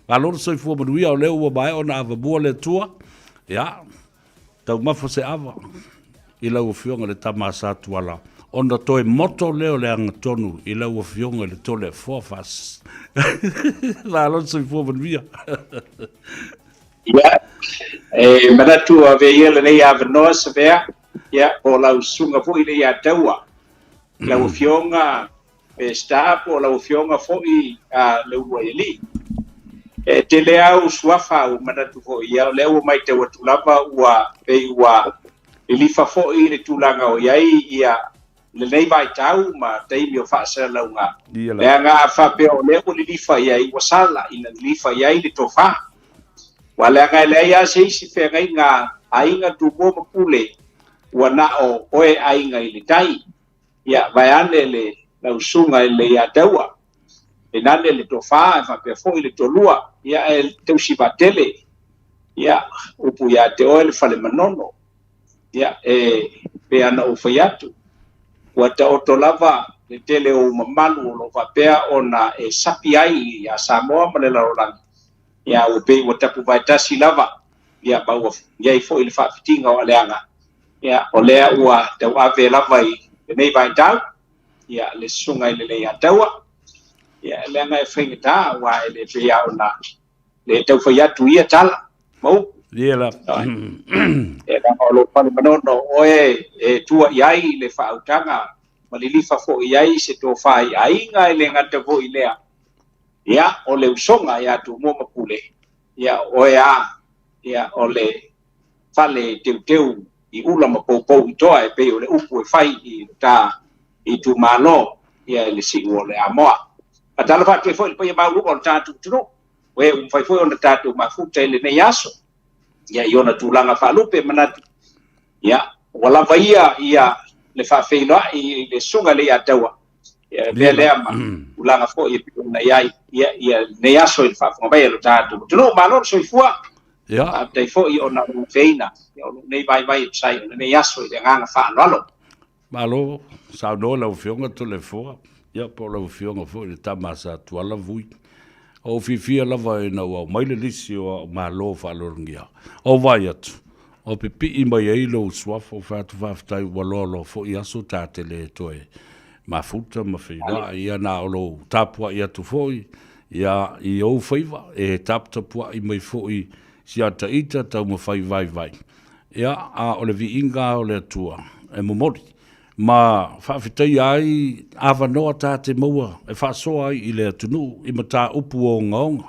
Malo le soifua manuia, o lea ua maea ona avamua le Atua, ia, taumafa se ava i lau Afioga i le Tama a Satuala, ona toe moto lea o le agatonu i lau Afioga i le Toleafoa Faas. Malo le soifua manuia. Ia, e manatu avea ia lenei avanoa Savea, ia, po o lau susuga foi Leiataua, lau Afioga Peseta po o lau Afioga foi a Leuluaialii. E tele au suafa ua manatu foi ia, o lea ua matau atu lava ua pei ua lilifa foi le tulaga o i ai ia lenei vaitau ma taimi o faasalalauga. Leaga a faapea o lea ua lilifa i ai, ua sala ina lilifa i ai le tofa. Ua leaga e leai lava se isi feagaiga aiga Tumua ma Pule ua na o oe aiga i le tai. Ia, vaeane le lau susuga i le Leiataua, tainane le tofa e faapea foi le toalua, ia ae tausi vaatele, ia, upu ia te oe le fale manono. Ia, e pei ona ou fai atu, ua taoto lava le tele o ou mamalu o lo o faapea ona e sapi ai ia Samoa ma le lalolagi, ia ua pei ua tapuvaetasi lava, ia ma ua i ai foi le faafitiga o aleaga. Ia, o lea ua tauave lava i lenei vaitau, ia, le susuga i le Leiataua, ia, leaga e faigata, aua e le pei lava ona le tau fai atu ia tala ma upu. Ia la. E leaga o lou fale manono oe e tua i ai le faautaga ma lilifa foi i ai se tofa i aiga e le gata foi i lea, ia, o le usoga ia Tumua ma Pule, ia, oe a, ia, o le fale teuteu i ula ma poupou i toa e pei o le upu e fai i uta itumalo ia i le siu o le Amoa. Faatalofa atu ai foi i le paia maualuga o le tatou atunuu, o e ua mafai foi ona tatou mafuta i lenei aso, ia i ona tulaga faalupe manatu, ia ua lava ia ia le faafeiloai i le susuga i le Leiataua, ia e avea lea ma tulaga foi e pei ona i ai ia ia lenei aso i le faafofoga mai a lo tatou atunuu. Malo le soifua. Ia. Faafetai foi ona o lou feina, ia o lou nei vaivai e tusa ai o lenei aso i le agaga faaaloalo. Malo saunoa lau Afioga Toleafoa, ia po o lau Afioga foi le tama a Satuala Vui. Ua ou fiafia lava ina ua aumai le lisi o au malo faaaloalogia. Ou vaai atu, ua pipii mai ai lou suafa, ou fai atu faafetai ua loaloa foi aso ta te le toe mafuta ma feiloai, ia na o lou tapuai atu foi Ia, i ou faiva, e taputapuai mai foi si a ta ita taumafai vaivai. Ia, a o le viiga o le Atua e momoli ma faafetaia ai avanoa ta te maua e faasoa ai i le atunuu i mataupu ogaoga,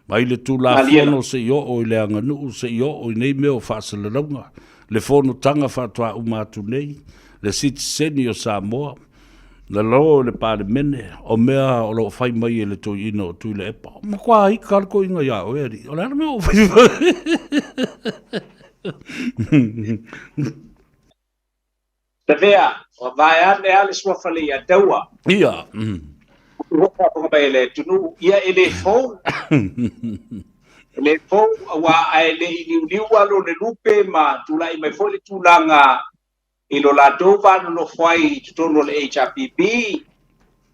mai le Tulafono seia oo i le aganuu, seia oo i nei mea o faasalalauga, le fonotaga faatoa uma atu nei, le sitiseni o Samoa, Lalo i le Palemene, o mea o lo o fai mai e le toeaina o Tuilaepa, ua matua ika le toeaina ia oe alii, o le a le mea ua fai mai? Tavea, ua vaeane lava le suafa Leiataua. Ia. Ua faafofoga mai e le atunuu, ia e le fou. E le fou, aua a e le i liuliu alo o le lupe ma tulai mai foi le tulaga i lo latou va nonofo ai i totonu o le HRPP,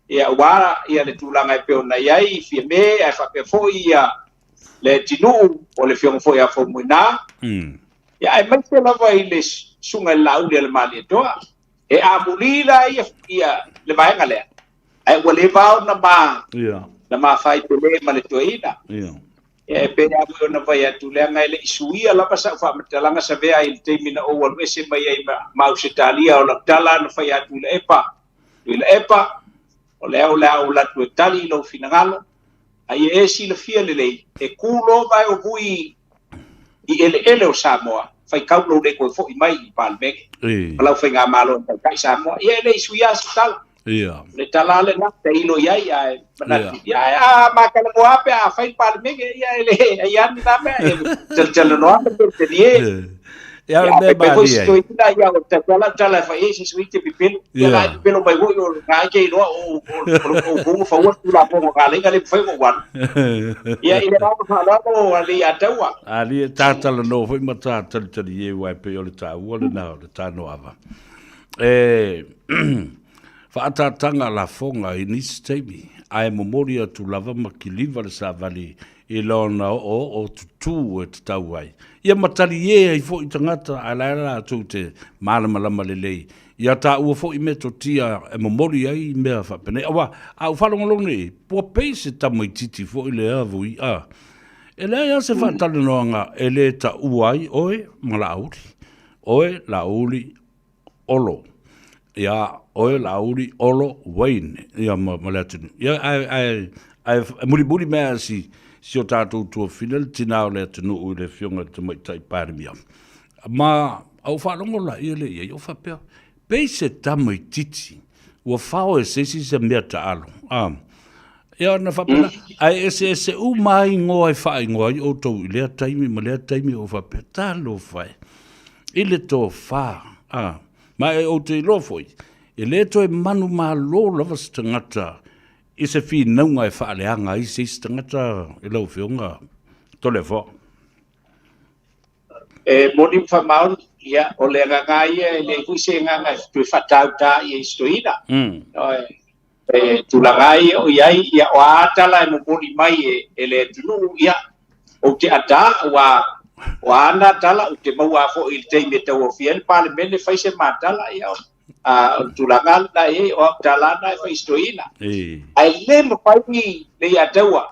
ia aua ia le tulaga e pei ona i ai Fiame ae faapea foi ia le atunuu o le Afioga foi ia Faumuina. Ia aemaise lava i le Susuga i le Laauli a le Malietoa. E amuli la ia, ia le vaega lea, ae ua leva ona ma, yeah. na ma faipele ma le toeaina. Yeah. Ia, e pei lava foi ona fai atu, leaga e le i suia lava sau faamatalaga Savea i le taimi na ou alu ese mai ai ma Ausetalia, o lau tala na fai atu i Tuilaepa, Tuilaepa, o lea o le a ou alu atu e tali i lou finagalo, a ia e silafia lelei, e ku loa vae o Vui i eleele o Samoa, faitau lou le toe foi mai i le Palemene, ma lau faigamalo e taitai Samoa. Ia e le i suia se tala. Ia. Le tala lena, tailo i ai, ae manatu, ia, a ma talanoa pe a fai le Palemene, ia e le, ai ane na mea, e talanoa ma te e. Ia, o le mea malie ai. Toeaina, ia, o tala, tala e fai ai se sui te pepelo. Ia, la e pepelo mai foi, o ngā ke iloa, o, o, o, o, o, faua tulafono ka lenga le fai o wan. Ia, i le rā whaalalo, a le ataua. A li, tā talanoa foi ma tā talitali e wai pe o le tāua le nā o le tānoava. E, whaataatanga lafoga i nisi taimi. Ae momoli atu lava ma kiliva le savali i lona oooo tutū e tatau ai. Ia ma taliē ai foi tagata ae la e latou te malamalama lelei ia taua foi metotia e momoli ai mea faapenei. Aua a ou faalogologo nei, ua pei se tamaititi foi lea Vui, a. E leai lava se faatalanoaga e le taua ai oe ma Laauli. Oe Laauli Olo. Ia, oe Laauli Olo Wayne, ia ma, ma le atunuu. Ia, ae, ae, ae mulimuli mai lava si, si o tatou tuafafine le tinā o le atunuu i le Afioga i le Tamaitai Palemia. Ma ou faalogo laia lea i ai, ou faapea, pei se tamaititi ua fao e se isi se mea taalo. A, ia ona faapena, ae eseese uma lava igoa e faaigoa ai outou i lea taimi ma lea taimi, ou faapea, talofa e, i le tofa, a, ma e ou te iloa foi, e le toe manumalo lava se tagata i se finauga e faaleaga ai se isi tagata i lau Afioga Toleafoa. E moni ma faamaoni, ia, o le agaga ia e leai foi se agaga e toe faatauta i ai se toeaina. E tulaga ia o i ai, ia, o a tala e momoli mai e, e le atunuu, ia, ou te ata, aua o a na tala, ou te maua foi i le taimi e tauaofia ai le Palemene, fai se ma tala, ia, o le tulaga lena e i ai, o au tala na e fai i se toeaina. Ae le mafai le ia taua.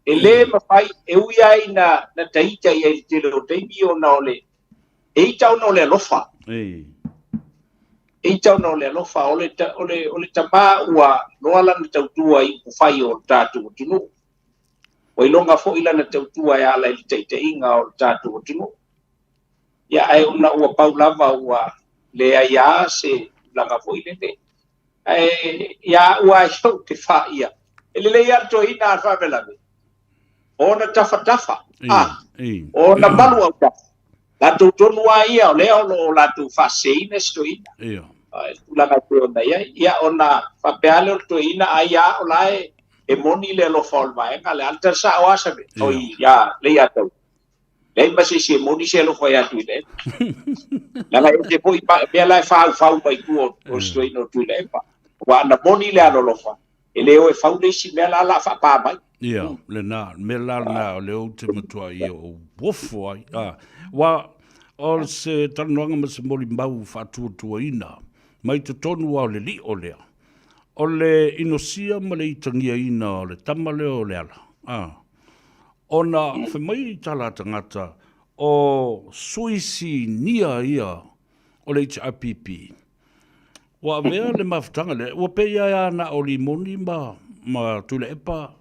E le mafai, e ui lava ina na ta ita i ai i le tele o taimi ona o le, e ita ona o le alofa. E ita ona o le alofa, o le, o le, o le tamā ua loa lana tautua i upufai o le tatou atunuu. Ua iloga foi lana tautua e ala i le taitaiga o le tatou atunuu. Ia, ae ona ua pau lava ua leai lava se tulaga foi lele. Ae ia au lava ia ou te faia. E lelei lava le toeaina a le faalavelave, ona tafatafa, a, ona malu autafa. Latou tonu lava ia o lea o lo o latou faaseseina si toeaina. E tulaga e pei ona i ai. Ia ona faapea lea o le toeaina, ai lava o la e moni le alofa o le vaega lea. A o le tala sao lava Same, oi, ia Leiataua. Leai ma se isi e moni se alofa ia Tuilaepa. Leaga e ese foi mea la e faufau mai tua o si toeaina o Tuilaepa. Aua ana moni le alolofa, e le o e fau le isi mea la o le a faapa mai. Ia, lena, le mea la lena o lea ou te matuai ou ofo ai. Ah, aua o se talanoaga ma se molimau faatuatuaina mai totonu lava o le lio lea, o le inosia ma le itagiaina o le tama lea o Leala, ah, Ona fai mai tala a tagata, o sui sinia ia o le HRPP. Ua avea le mafutaga lea, ua pei lava na o Limoni ma, ma Tuilaepa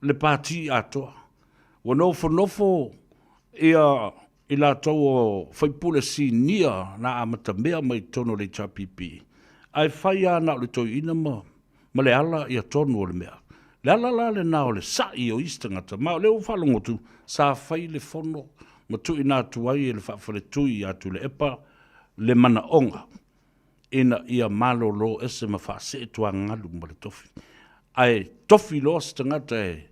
le pati atoa. Ua nofonofo ia i latou o faipule sinia na amatamea mai totonu o le HRPP, ae fai lava na o le toeaina ma ma le ala ia tonu o le mea. Le ala la lena o le sa'i o isi tagata, ma o lea ua faalogo atu, sa fai le fono ma tuuina atu ai e le faafaletui ia Tuilaepa le manaoga ina ia malolo ese ma faasee tuagalu ma le tofi. Ae tofi loa se tagata e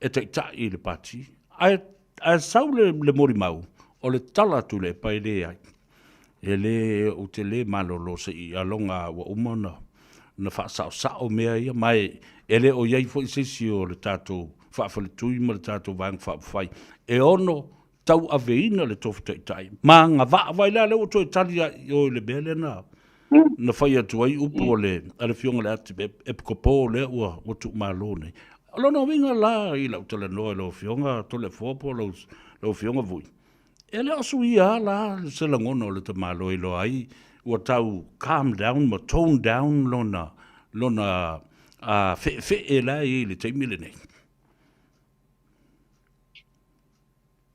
e taitai i le pati, ae, ae sau le, le molimau, o le tala a Tuilaepa e leai. E le, ou te le malolo se i aloga ua uma ona, ona faasaosao mea ia, ma e, e le o i ai foi se isi o le tatou faafaletui ma le tatou Vaega Faaupufai e ono tauaveina le tofi taitai ma agavaa. Vaai la, lea ua toe tali lava i o i le mea lea na, na fai atu ai upu a le, a le Afioga i le Epikopo lea ua, ua tuumalo nei. O lona uiga la i lau talanoa i lau Afioga Toleafoa po o lau, lau Afioga Vui, e le o suia lava la se lagona o le tamaloa i iloa ai ua tau calm down ma tone down lona, lona feefee la e i ai i le taimi lenei.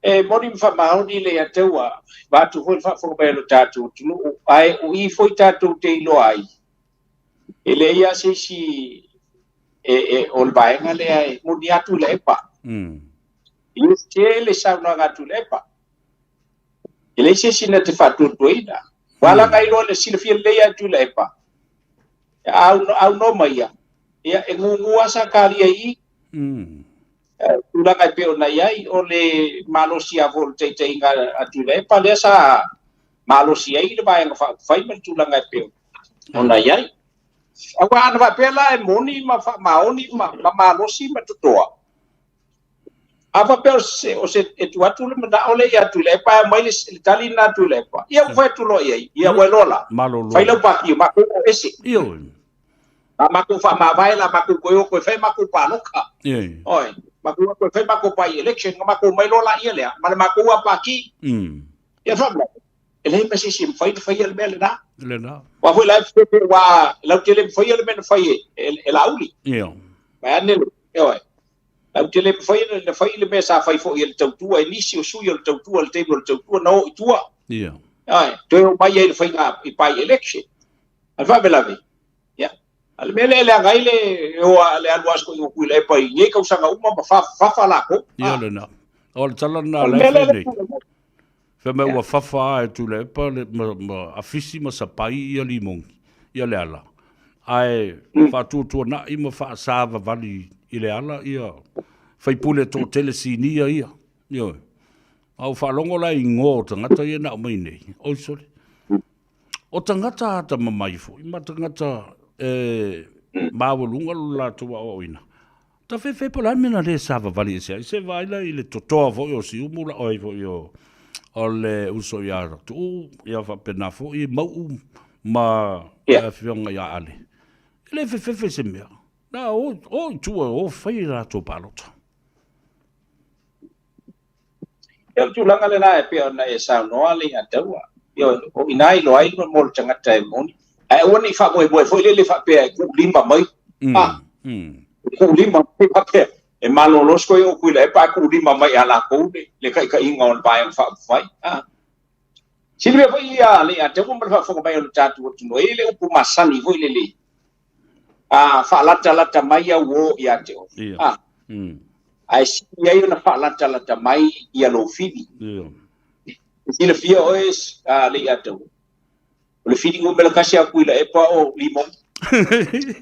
E moni ma faamaoni le Ataua, vaeatu foi le faafofoga mai a lo tatou atunuu, ae o i foi tatou te iloa ai, e leai lava se isi e, e, o le vaega lea e moni atu i Tuilaepa. E le tele saunoaga a Tuilaepa. E leai se isi na te faatuatuaina. Ua laga iloa le silafia lelei a Tuilaepa, a aunoa ma ia, ia e gugu lava Sakaria i i. Tulaga e pei ona i ai, o le malosi lava foi o le taitaiga a Tuilaepa lea sa malosi ai le Vaega Faaupufai ma le tulaga e pei ona i ai. Aua ana faapea la e moni ma faamaoni ma, ma malosi ma totoa. A faapea o se, o se e tuu atu le manao lea ia Tuilaepa ae aumai le, le tali lena a Tuilaepa, ia ua fai atu loa i ai, ia ua iloa la, Malolo. fai lau pati o matou o ese. Ioe. A matou faamavae la matou toe o toe fai matou paloka. Ioe. Oi, matou o toe fai matou by election, ona matou omai loa laia lea, ma le matou a pati. Ia faamavae. E leai ma se isi e mafai ona faia le mea lena. Lena. Aua foi la e fefe aua latou te le mafaia le mea na fai e, e, e Laauli. Ia. Vaeane le, ioe. Latou te le mafaia ona fai le mea sa fai foi e le Tautua, e nisi o sui o le Tautua i le taimi o le Tautua na o i tua. Ia. Ioe, toe o mai ai i le faiga i by election. A le faalavelave, ia, a le mea lea e leaga ai le o a le alu a si toeaina Tuilaepa i nei tausaga uma ma fafa latou. Ia lena. O le tala lena a la e fai nei. Fai mai ua fafa lava e Tuilaepa le, ma, ma afisi ma sapai ia limogi, ia le ala. Ae faatuatuanai ma faasavavali i le ala ia faipule toatele sinia ia. Ioe. A ua faalogo la i igoa o tagata ia na aumai nei, oi sole. O tagata atamamai foi ma tagata e maualuga lo latou aoaoina. Tafefe po o le a le mea na le savavali ese ai, se vaai la i le totoa foi o Siumu la oi foi o o le uso ia Tuuu, ia faapena foi Mauu ma le afioga ia Ale. E le fefefe se mea. Na o, o i tua o fai latou palota. Ia, o le tulaga lena e pei ona e saunoa le ia Taua. Ioe, o i ina e iloa ai mo le tagata e moni. Ae aua ne i faamoemoe foi lele faapea e tuulima mai. Ah, e tuulima mai faapea e malolo se koe o Tuilaepa ae tuulima mai ia latou le, le taitaiga o le Vaega Faaupufai. Ah. Silafia foi ia le ia Taua ma le faafofoga mai o le tatou atunuu, e i ai le upu masani foi lele, a faalatalata mai au uo ia te oe. Ia. Ah. Ae sili ai ona faalatalata mai ia lou fili. Ia. E silafia oe a le ia Taua, o le fili numera tasi a Tuilaepa o Limogi.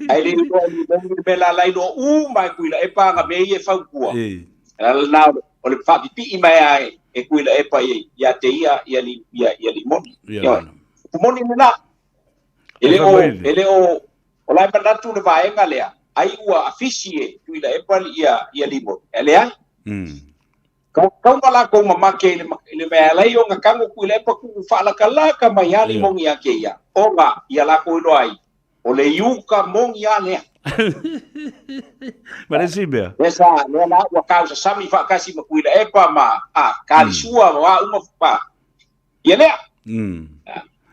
Ae le iloa e Limogi le mea la la iloa uma e Tuilaepa ana mea ia e fautua. O le ala lena o le faapipii mai lava e Tuilaepa ia te ia ia ia Limogi. Ia. Upu moni lena. E le o, e le o, o la e manatu le vaega lea, ai ua afisi e Tuilaepa ia, ia Limogi. Ae leai. Kau, kau ma lakou mamake i le, i le mea e ala ai ona tago Tuilaepa tuu faalakalaka mai lava Limogi ia te ia, ona ia lakou iloa ai, o le iuka moni lava lea. Ma le isi mea. Lea sa, lea la ua tausasami faatasi ma Tuilaepa ma, a, Kalisua ma a uma, a, ia lea.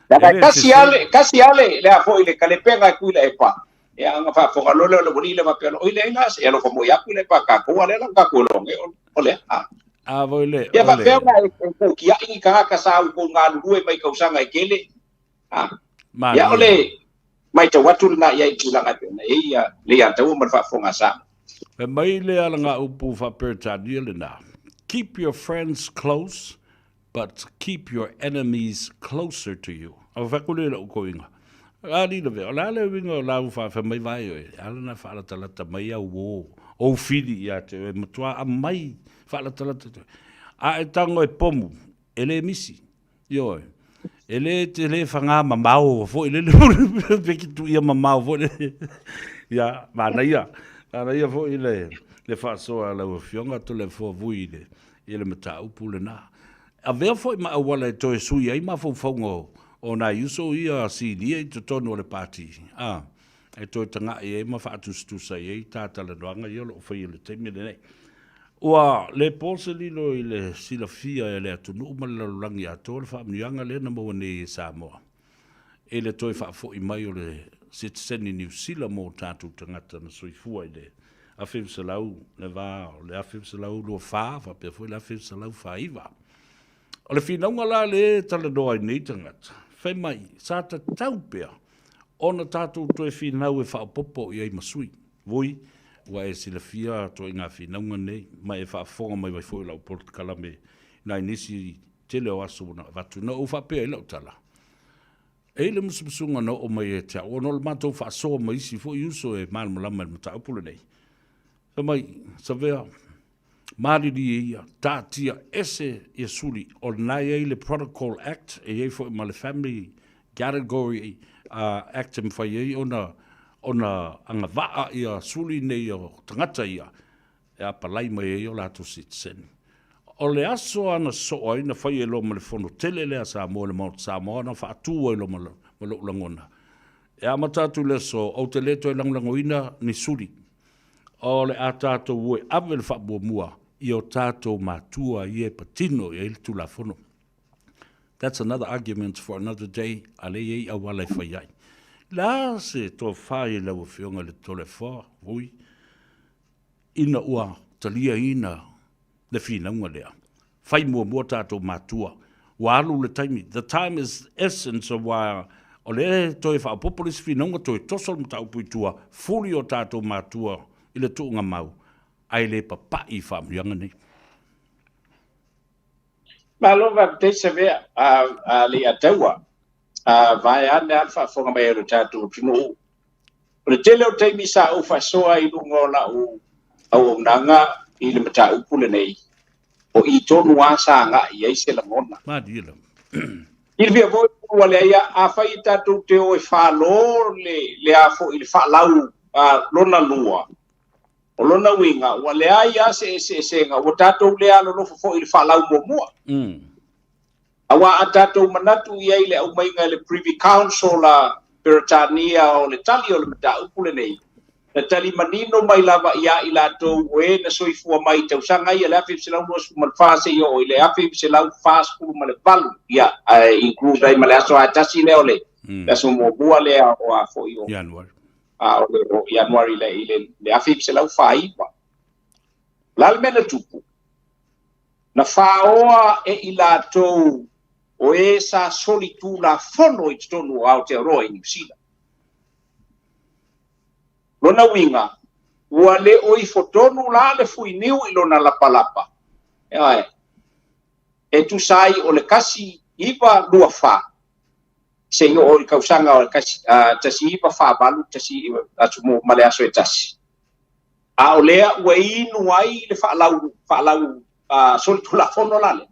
Leaga e tasi lava le, tasi lava le, le a foi le kalepega e Tuilaepa, ia ona faafofoga loa lea o le aualii lea faapea, oi leai la, se i alofa moi lava Tuilaepa ia tatou, a o lea la ua tatou iloa nei o lea. A. A voi le, Ia faapea ona e tou tiai ni tagata sa outou galulue mai tausaga e tele. A. Ia o le matau atu lena i ai i tulaga e pei ona i ai ia Leiataua ma le faafofoga a Samoa. Fai mai le alagaupu faa-Peretania lena, Keep your friends close, But keep your enemies closer to you. A fai atu lea i lou toeaina, A lila vea, o le a le uiga o lau faafia mai vae oe, e ala ona faalatalata mai au o ou fili ia te oe, matua aumai faalatalata te oe. A e tago e pomu, e le misi, ioe, e le te le whangā mamao foi lele, pe ki tu ia mamao foi lele. Ia, manaia, manaia foi le, le faasoa a lau Afioga, Toleafoa Vui i le, i le mataupu lena. Avea foi ma auala e toe sui ai mafaufauga o, o nai uso ia sinia i totonu o le pati, a, e toe taga'i ai ma faatusatusa i ai ta talanoaga ia o lo o faia i le taimi lenei. Ua le po se lilo i le silafia e le atunuu ma le lalolagi atoa le faamanuiaga lea na maua nei e Samoa i le toe faafoi mai o le sitiseni Niu Sila mo tatou tagata na soifua i le 1900, le va o le 1924 faapea foi le 1949. O le finauga la lea e talanoa ai nei tagata, fai mai, sa tatau pea ona tatou toe finau e faaopoopo i ai ma sui. Vui, ua e silafia ituaiga finauga nei, ma e faafofoga mai ai foi i lau polokalame i nai nisi tele o aso na avatu. Na ou faapea i lau tala, e i ai le musumusuga na oo mai ia te au, ona o le matou faasoa ma isi foi uso e malamalama i le mataupu lenei. Fai mai, Savea, malilie ia, taatia ese ia suli, o lena e i ai le Protocol Act, e i ai foi ma le Family Category Act e mafai ai ona ona agavaa ia suli nei o tagata ia e apalai mai ai o latou sitiseni. O le aso lava na sosoo ai na fai ai loa ma le fono tele lea a Samoa i le Maota Samoa na faatu ai loa ma lou lagona. E amata atu i le aso, ou te le toe lagolagoina ni suli. O le a tatou o e ave le faamuamua i o tatou matua ia e patino i ai le Tulafono. That's another argument for another day, a lea e i ai auala e fai ai. Le a se tofa i lau Afioga i le Toleafoa, Vui, ina ua taliaina le finauga lea. Fai muamua tatou matua. Ua alu le taimi. The time is essence aua o lea e toe faaopoopo le isi finauga, toe toso le mataupu i tua, fuli o tatou matua i le tuugamau, ae le papai i faamanuiaga nei. Malo faafetai Savea a Leiataua, vaeane lava le faafofoga mai a lo tatou atunuu. O le tele o taimi sa ou faasoa i luga o lau auaunaga i le mataupu lenei, o i tonu lava sa agai i ai se lagona. Malie lava. Silafia foi ua leai, afai e tatou te o e falo le, le a foi le faalau lona lua, o lona uiga ua leai lava se eseesega, ua tatou le alolofa foi i le faalau muamua. Aua a tatou manatu i ai i le aumaiga e le Privy Council a Peretania o le tali o le mataupu lenei, na tali manino mai lava ia i latou o e na soifua mai i tausaga ia le 1924 seia oo i le 1948, ia, ae include ai ma le aso lava e tasi lea o le aso muamua lea o a foi o Ianuari. A o le o Ianuari i le 1949. O le a le mea na tupu? Na faoa e i latou o e sa solitulafono i totonu o Aotearoa i Niu Sila. Lona uiga, ua le o ifo tonu la le fuiniu i lona lapalapa, ioe, e tusa ai o le 1924 seia oo i le kausaga o le 1948, aso ma le aso e tasi. A o lea ua inu ai le faalau, faalau solitulafono la lea.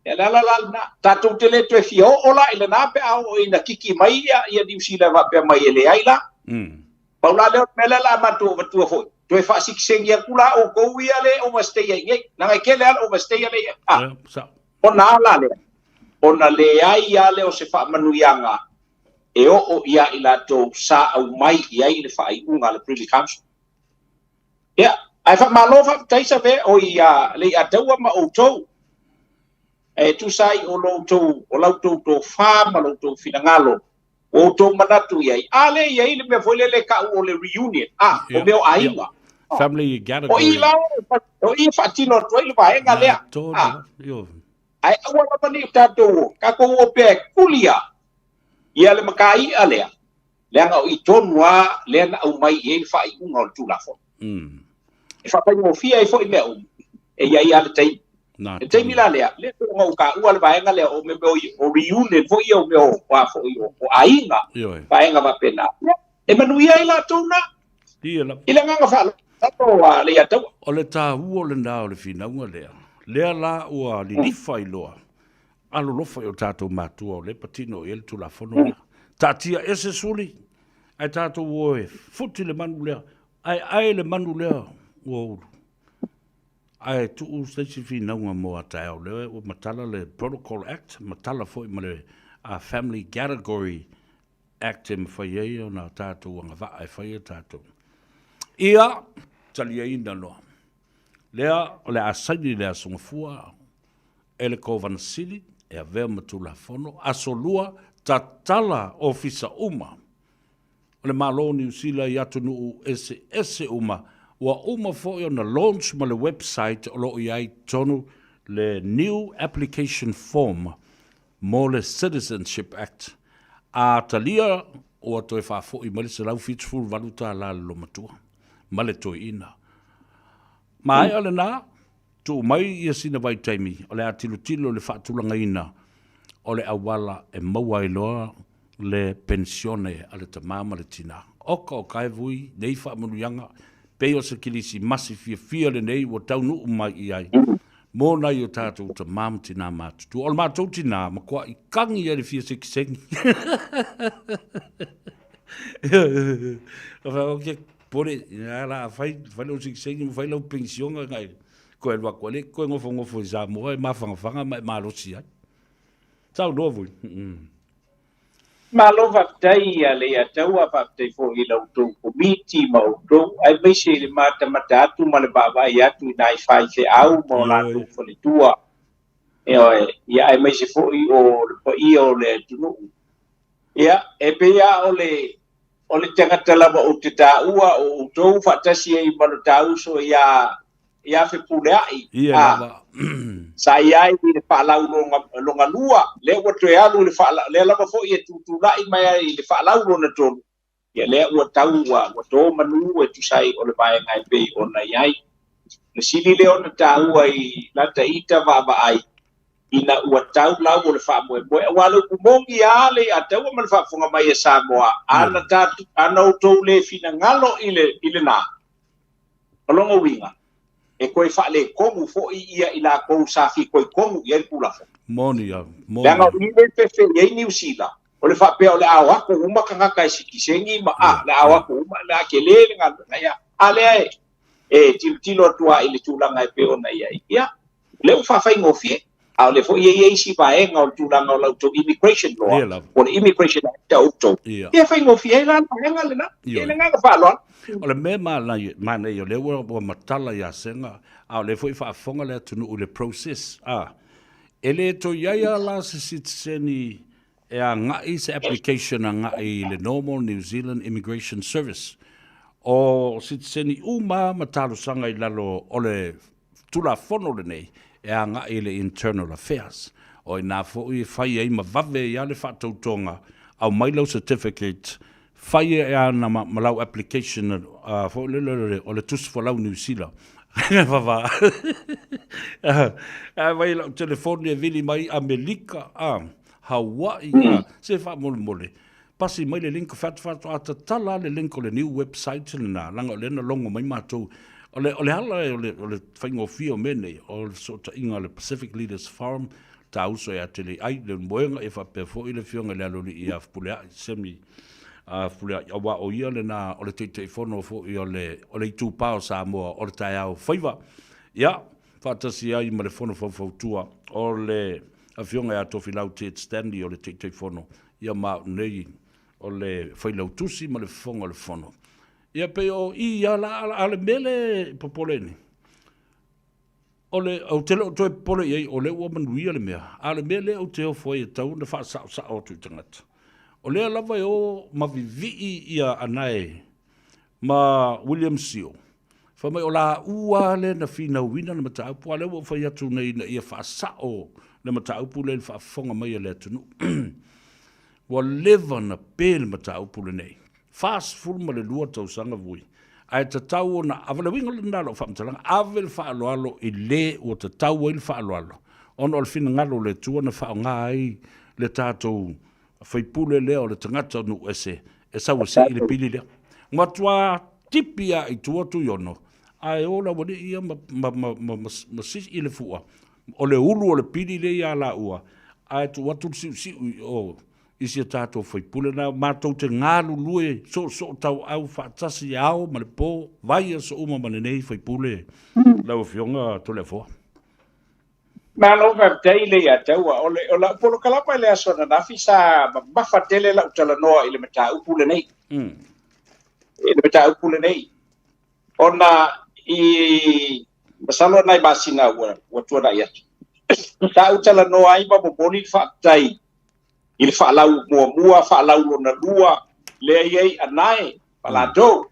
Ia le ala la lena. Tatou te le toe fia oo la i lena pe a oo ina kiki mai ia, ia Niu Sila faapea mai e leai la. Pau la lea o le mea lea la matou avatua foi. Toe faasikisegi atu la outou ia le overstay ai nei. Leaga e tele lava le overstay a le ia. Ah, ona a la lea? Ona leai lava lea o se faamanuiaga e oo ia i latou sa aumai i ai le faaiuga a le Privy Council. Ia, ae faamalo faafetai Save o ia Leiataua ma outou e tusa ai o lo outou, o la outou tofa ma lo outou finagalo ua outou manatu i ai. A lea e i ai le mea foi lele e tau o le reunion, a, o mea o aiga. Family O i la, o i e faatino atu ai le vaega lea. A, ae aua lava ne i tatou o, tatou o pea e kulia ia le makai'a lea, leaga o i tonu lava lea na aumai i ai le faaiuga o le Tulafono. E faafaigofie ai foi mea uma, e i ai lava le taimi. Le taimi la lea, lea pei ona ou taua le vaega lea o mea o reunion foi ia o mea o a foi o aiga, vaega faapena. E manuia ai latou na. I le agaga faaaloalo a Leiataua. O le taua lena o le finauga lea, lea la ua lilifa ai loa alolofa i o tatou matua o lea e patino i ai le Tulafono lea. Taatia ese suli, ae tatou o e futi le manu lea, ae ae le manu lea ua ulu. Ae tuu se isi finauga mo a taeao, lea ua matala le Protocol Act, matala foi ma le Family Category Act e mafai ai ona tatou agavaa e fai a tatou. Ia, taliaina loa. Lea o le a saini le Aso Gafua e le Kovana Sili e avea ma Tulafono, Aso Lua, tatala ofisa uma o le Malo o Niu Sila i atunuu eseese uma. Ua uma foi ona launch ma le website o lo o i ai tonu le new application form mo le Citizenship Act. A talia ua toe faafoi mai le $178 i le loomatua ma le toeaina. Maea lena, tuu mai ia sina vaitaimi o le a tilotilo i le faatulagaina o le auala e maua ai loa le penisione a le tama ma le tina. Oka o ka e vui nei faamanuiaga, pei o se Kilisimasi fiafia lenei ua taunuu mai i ai mo nai o tatou tama ma tina matutua. O le matou tina, matuai kagi ai le fia sekisegi. Ok, pole, ia la fai, fai lau sikisengi ma fai lau penisiona ngai. Koe alu atu ai le koe nofonofo i Samoa e mafagafanga ma e malosi ai. Saunoa foi. Malo faafetai ia Leiataua, faafetai foi i la outou Komiti ma outou, aemaise i le matamata atu ma le vaavaai atu i nai faifeau ma o latou faletua, ioe, ia aemaise foi o le paia o le atunuu. Ia, e pei lava o le o le tagata lava ou te taua o outou faatasi ai ma lo ta uso ia ia Fepuleai, Ia a lava. sa i ai i le faalau lona, lona lua, lea ua toe alu i le faala, lea lava foi e tutulai mai ai i le faalau lona tolu, ia lea ua tau ua, ua to manu e tusa ai o le vaega e pei ona i ai. Le sili lea ona taua i lata ita vaavaai, ina ua tau lau o le faamoemoe, aua le upu moni lava le ia taua ma le faafofoga mai a Samoa, ana ta, ana outou le finagalo i le, i lena, O lona uiga, e toe faaletonu foi ia i latou sa fitoitonu i ai le Tulafono. Moni lava, moni. Leaga o i lea e fefe i ai Niu Sila, o le faapea o le a o atu uma tagata e sitiseni ma a, le a o atu uma, le a tele le galuega, ia, a lea e, e tilotilo atu lava i le tulaga e pei ona i ai. Ia, o lea ua faafaigofie, a o lea foi e i ai isi vaega o le tulaga o la outou immigration law, Ia lava. po o le Immigration Act a outou, Ia. ia faigofie ai la le vaega lena. Ioe. I le agaga faaaloalo. O le mea manaia, manaia o lea ua, ua matala ia Sega, a o lea foi e faafofoga le atunuu i le process, a. E le toe i ai lava la se sitiseni e agai se application agai i le normal New Zealand Immigration Service. O sitiseni uma lava ma talosaga i lalo o le Tulafono lenei e agai i le Internal Affairs. O i ina foi e fai ai ma vave ai lava le faatautoga, aumai lau certificate, fai ai ana ma lau application foi lele o le tusi folau Niu Sila. Vava. Aumai lau telefoni e vili mai Amelika, Hawaii, se faamolemole. Pasi mai le link faatoa tatala le link o le new website lena, leaga o lea na logo mai matou. O le, o le ala o le, o le faigofie o mea nei, o le fesootaiga o le Pacific Leaders Forum, ta uso ia Teleai, le Moega, ia faapea foi le afioga i le Aloalii ia Fepuleai, Semi Fepuleai, aua o ia lena o le Taitaifono foi o le, o le Itupa o Samoa o le taeao faiva. Ia, faatasi ai ma le Fono Faufautua o le afioga ia Tofilau Ted Stanley o le Taitaifono Ia ma au nei o le Failautusi ma le Fofoga o le Fono. Ia pei o i ia la, a le mea lea e popole nei, o le, ou te le o toe popole i ai, o lea ua manuia le mea, a o le mea lea ou te ofo ai e tatau ona faasaosao atu i tagata, o lea lava e o ma vivii ia Anae ma William Sio, fai mai o laua lava lea na finauina le mataupu, a o lea ua ou fai atu nei ina ia faasao le mataupu lea i le faafofoga mai a le atunuu. Ua leva ona pe le mataupu lenei, 42 tausaga vui, ae tatau ona ave, o le uiga lena o lau faamatalaga, ave le faaaloalo i le ua tatau ai le faaaloalo, ona o le finagalo o le Atua na faaaoga ai le tatou faipule lea o le tagata o nuu ese e sau e sii le pili lea. Matua tipi lava i tua Tuiono, ae o le aualii ia ma, ma, ma, ma, ma, ma sii le fua, o le ulu o le pili lea ia laua, ae tuu atu le siusiu i o i si a tatou faipule na matou te galulue soosoo tauau faatasi i ao ma le po, vaiaso uma ma lenei faipule lau Afioga Toleafoa. Malo faafetai le ia taua. O, le, o lau polokalama i le aso ananafi sa mamafa tele lau talanoa i le mataupu lenei. I le mataupu lenei. Ona i masalo nai masina ua, ua tuanai atu. Sa ou talanoa ai ma momoli le faafetai i le faalau muamua, faalau lona lua, lea i ai anae, ma latou.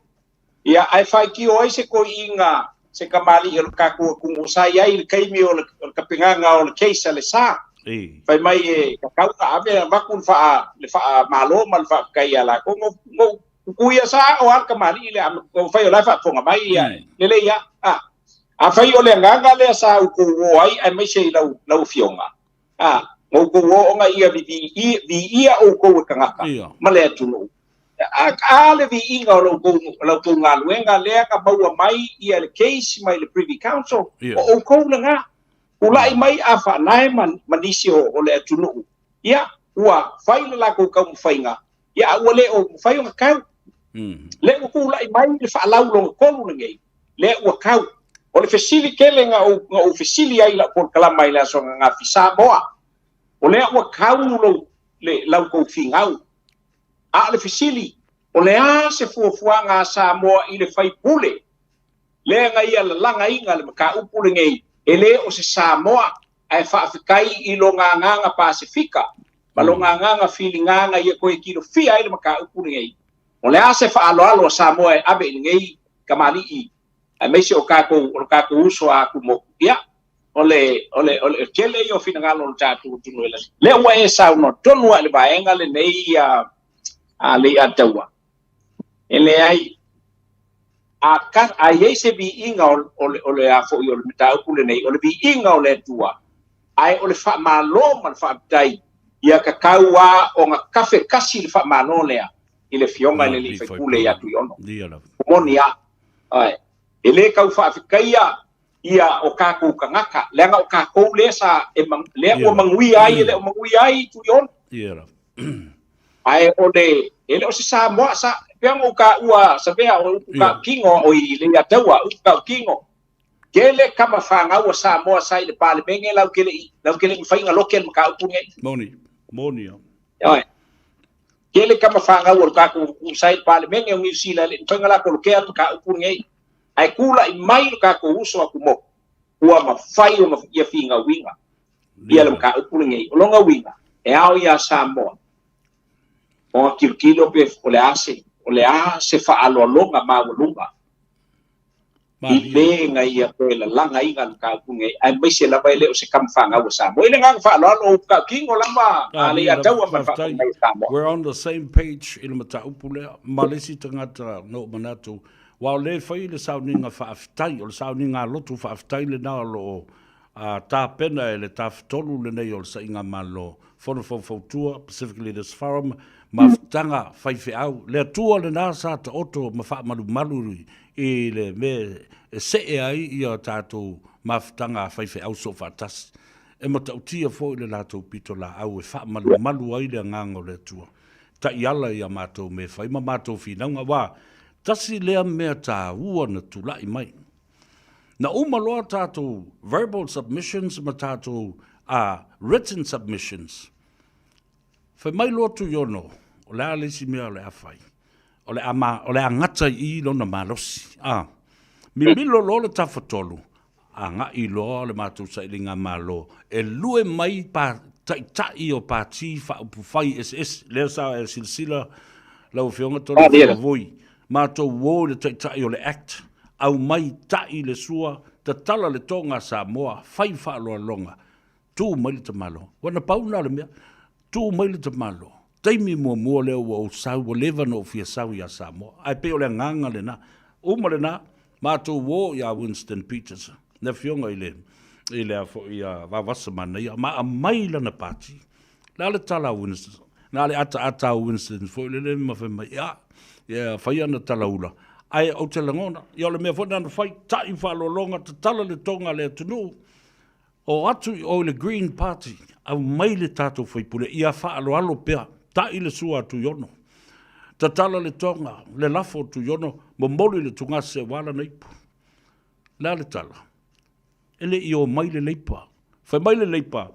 Ia, ae faitio ai se toeaina, se tamalii o le tatou atunuu sa i ai i le taimi o le, o le tapenaga o le case a le sa. Fai mai e tatau ona ave avatu le faa, le faamalo ma le faafetai ia latou. No, no, tutuia sa o lava le tamalii lea, o fai o la e faafofoga mai, ia, lelei lava. A, afai o le agaga lea sa outou o ai aemaise i lau, lau afioga, a, na outou o ona ia viia outou e tagata ma le atunuu. A le viiga o la outou galuega lea na maua mai ia le case mai le Privy Council, o outou lena. Tulai mai a faanae ma nisi o le atunuu, ia, ua fai le latou taumafaiga Ia, a ua le o mafai ona kau. Lea ua tulai mai le faalau lona tolu lenei, lea ua kau. O le fesili tele na ou, na ou fesili ai i lau polokalama i le aso ananafi, Samoa, o lea ua kau lou, le, lau tou finau. A o le fesili, o le a se fuafuaga a Samoa i le faipule lea na ia lalagaina le mataupu lenei, e le o se Samoa ae faafetai i lona agaga Pasefika ma lona agaga filiga na ia toe tilofia ai le mataupu lenei. O le a se faaaloalo a Samoa e ave i lenei kamali'i aemaise o tatou, o le tatou uso a atumotu? Ia, o le, o le, o le tele ia o finagalo o le tatou atunuu e lasi. Lea ua e saunoa tonu lava i le vaega lenei a, a Leiataua. E leai, a, ka, a i ai se viiga o, o, le, o le a foi o le mataupu lenei, o le viiga o le Atua, ae o le faamalo ma le faafetai, ia tatau lava ona kafe kasi le faamalo lea i le Afioga i le Alii Faipule ia Tuiono. Ua moni lava. Ae, e le tau faafetaia ia o tatou tagata, leaga o tatou lea sa e, lea ua manuia ai, e le o manuia ai Tuiono. Ae o le, e le o se Samoa, sa, pei ona ou taua, Savea, o upu tautino, o i Leiataua, upu tautino, tele tama fanau a Samoa sa i le Palemene lau te le i, lau te le i mafai ona loke le mataupu lenei. Moni, moni ia. Ioe. Tele tama fanau o le tatou atunuu sa i le Palemene o Niu Sila e le i mafai ona latou lokea le mataupu lenei. Ae tulai mai lo tatou uso a Tumotu, ua mafai ona ia finauina ia le mataupu lenei. O lona uiga, e ao iā Samoa ona tilotilo pe o le a se, o le a se faaaloaloga maualuga i le na ia toe lalagaina le mataupu lenei, aemaise lava e le o se tama fanau a Samoa. I le agaga faaaloalo, o upu tautino lava a Leiataua ma le faafofoga mai a Samoa. We're on the same page i le mataupu lea ma le isi tagata na ou manatu, aua o lea e fai le sauniga faafetai, o le sauniga lotu faafetai lena o lo o a tapena e le Tafatolu lenei o le Saigamalo, Fono Faufautua, Pacific Leaders Forum, Mafutaga Faifeau. Le Atua lena sa taoto ma faamalumalu i le mea e see ai ia tatou mafutaga a faifeau soofaatasi. E matautia foi le latou pitolaau e faamalumalu ai le agaga o le Atua. Taiala i a matou mea e fai ma matou finauga, aua tasi lea mea taua na tulai mai. Na uma loa tatou verbal submissions ma tatou written submissions. Fai mai loa Tuiono, o le a le isi mea o le a fai? O le a, ma, o le a gata i i lona malosi. Ah. Mimilo loa le Tafatolu, agai loa le matou sailiga malo e lue mai pa, taitai o pati faaupufai eseese. Lea sa e silasila lau Afioga Toleafoa Vui, Matou o i le Taitai o le Act, aumai, ta'i le sua, tatala le toga a Samoa, fai faaaloaloga, tu mai le tamaloa. Ua na pau lena o le mea, tu mai le tamaloa. Taimi muamua lea ua ou sau, ua leva ona ou fia sau ia Samoa. Ae pei o le agaga lena. Uma lena, matou o ia Winston Peters, le afioga i le, i le a foi ia Vaovasa Manaia, ma aumai lana pati. Le a le tala a Winston? Na le ataata a Winston foi lele ma fai mai, ia, ia fai ana tala ula. Ae ou te lagona, ia o le mea foi lena na fai, ta'i faaaloaloga, tatala le toga a le atunuu, o atu i o i le Green Party, aumai le tatou faipule, ia faaaloalo pea, ta'i le sua a Tuiono, tatala le toga, le lafo o Tuiono, momoli le tugase aua lana ipu. Le a le tala? E le i o mai le Leipa. Fai mai le Leipa,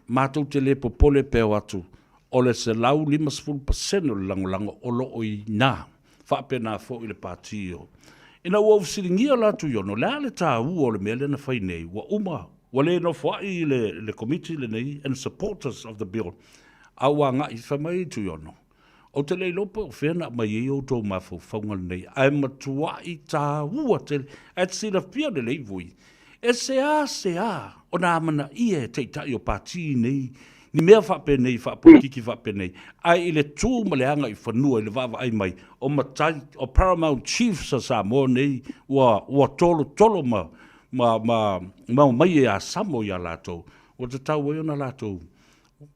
matou te le popole pe o atu, o le 150% o le lagolago o lo o i ina. Faapena foi le Pati o. Ina ua ou fesiligia la Tuiono, le a le taua o le mea lea na fai nei, ua uma, ua le nofoai le, le Komiti lenei and supporters of the bill, a ua agai, fai mai Tuiono, Ou te le iloa po o fea na aumai ai outou mafaufauga lenei, ae matuai taua tele. Ae te silafia lelei Vui, e seasea ona amanaia e taitai o pati nei ni mea faapenei faapolokiki faapenei, ae i le tu ma le agaifanua i le vaavaai mai o matai, o Paramount Chiefs a Samoa nei ua, ua tolotolo ma, ma, ma, ma omai e asamo iā latou, ua tatau ai ona latou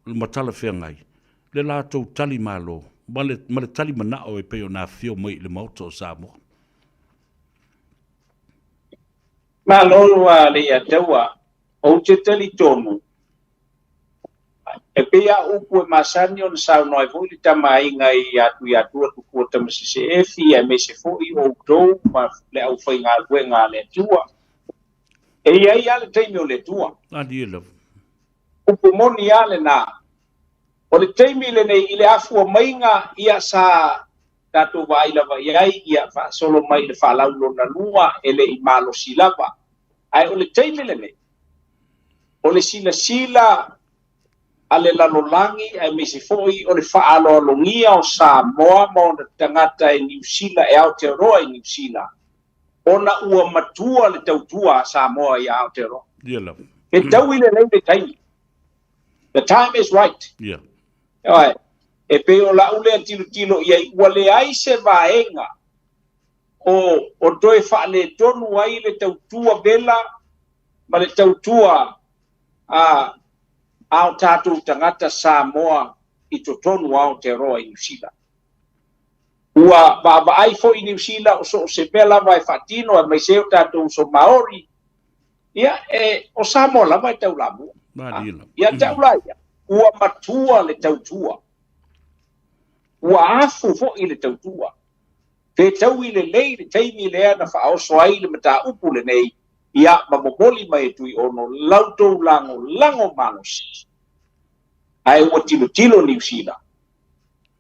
ma talafeagai le latou tali malo ma le, ma le tali manao e pei ona afifio mai i le Maota o Samoa. Malo ua Leiataua, ou te talitonu, E pei lava o upu e masani ona saunoa ai foi le Tama a Aiga ia Tuiatua Tupua Tamasese Efi aemaise foi o outou ma le aufaigaluega a le Atua. E i ai lava le taimi o le Atua. Malie lava. Upu moni lava lena. O le taimi lenei i le afua maiga ia sa tatou vaai lava i ai, ia faasolo mai i le faalau lona lua e le i malosi lava. Ae o le taimi lenei, o le silasila a le lalolagi aemaise foi o le faaaloalogia o Samoa ma ona tagata e Niu Sila, e Aotearoa i Niu Sila, ona ua matua le tautua a Samoa i Aotearoa. Ia lava. E taui lelei le taimi. The time is right. Ia. Ioe. E pei o lau lea tilotilo i ai, ua leai se vaega o, o toe faaletonu ai le tautua vela ma le tautua a, a o tatou tagata Samoa i totonu o Aotearoa i Niu Sila. Ua vaavaai foi Niu Sila o so o se mea lava e faatino aemaise o tatou uso Maori, ia, e, o Samoa lava e taulamua. Ia te au la ia, ua matua le tautua. Ua afu foi le tautua. Fetaui lelei le taimi lea na faaoso ai le mataupu lenei, ia, ma momoli mai e Tuiono la outou lagolago malosi. Ae ua tilotilo Niu Sila,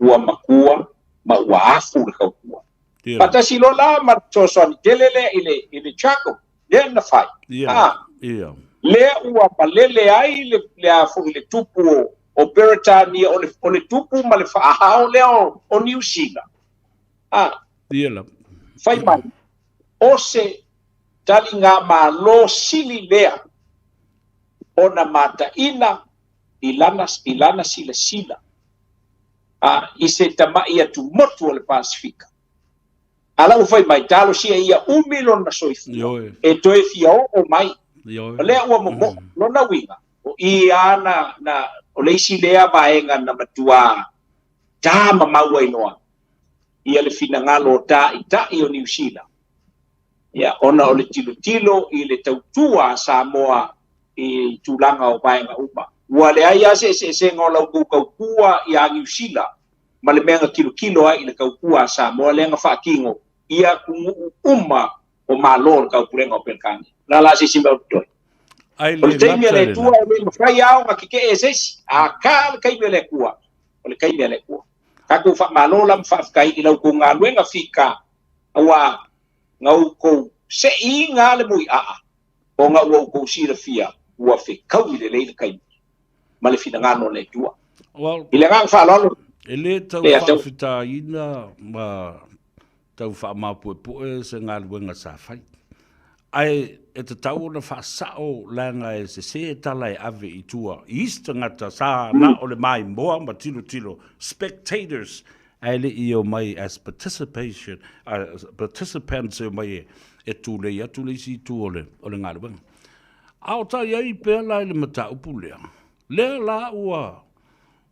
ua matua ma ua afu le tautua. Faatasi loa la ma le fesoasoani tele lea i le, i le CHAGM lea na fai. Ah, lea ua malele ai le, le a foi le tupu o, o Peretania, o le, o le tupu ma le faaao lea o, o Niu Sila. Ah, fai mai, o se taligamalo sili lea ona mataina i lana, i lana silasila a, i se tama'i atumotu o le Pasefika. A la ua fai mai, talosia ia umi lona soifua e toe fia oo mai. O lea ua momo'o. Lona uiga, o i lava na, na, o le isi lea vaega na matuā tā mamau ai loa ia le finagalo o tā'ita'i o Niu Sila, ia, ona o le tilotilo i le tautua a Samoa i tulaga o vaega uma. Ua leai lava se eseesega o la outou tautua iā Niu Sila ma le mea na tilotilo ai i le tautua a Samoa lea na faatino i atunuu uma o Malo o le Taupulega o Peretania. O le a la se isi mea o totoe? O le taimi a le Atua e le mafai lava ona tetee e se isi, akā le taimi a le Atua, o le taimi a le Atua. Tatou faamalo la ma faafetai i la outou galuega fita, auā na outou seiina le muiaa ona ua outou silafia ua fetaui lelei le taimi ma le finagalo o le Atua. Well, I le agaga faaaloalo. E le tau faafitaina ma tau faamapuepue se galuega sa fai. Ae e tatau ona faasao leaga e sese tala e ave i tua i isi tagata sa na o le maimoa ma tilotilo, spectators, ae le i omai as participation, participants e omai e, e tulei atu le isi itu o le, o le galuega. A o ta i ai pea la i le mataupu lea, lea la ua,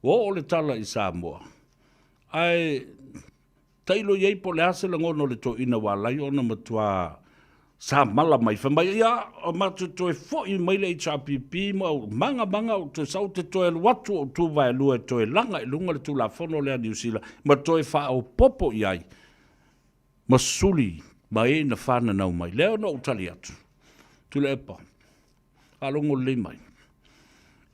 ua oo le tala i Samoa, ae Tailo i ai po o le a se lagona o le toeaina ua ala ai ona matua samala mai, fai mai, ia, matou toe foi mai le HRPP ma ou magamaga ou toe sau te toe alu atu ou tuvaelua e toe laga i luga le Tulafono lea a Niu Sila ma toe faaopoopo i ai ma suli ma e na fananau mai. Lea na ou tali atu, Tuilaepa, Faalogo lelei mai.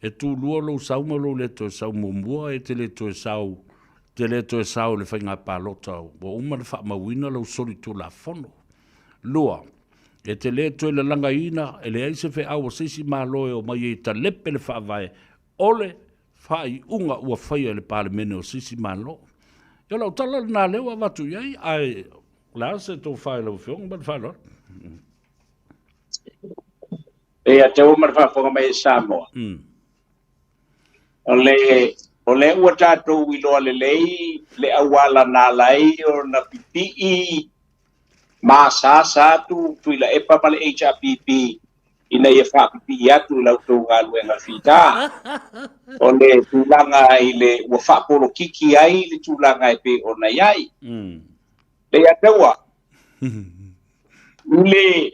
E tulua lou sau ma lou le toe sau muamua, e te le toe sau, te le toe sao i le faiga palota ua uma ona faamauina lou solitulafono. Lua, e te le toe lalagaina, e leai se feau a se isi Malo e omai ai e talepe le Faavae o le faaiuga ua faia e le Palemene o se isi Malo. Ia o lau tala lena lea ua avatu i ai, ae o le a se tofa i lau Afioga ma le faaaloalo? Ia te au ma le faafofoga mai e Samoa. O le, o lea ua tatou iloa lelei le auala na ala ai ona pipii ma asaasa atu Tuilaepa ma le HRPP ina ia faapipii atu i la outou galuega fita. O le tulaga i le ua faapolokiki ai le tulaga e pei ona i ai. Leiataua, i le.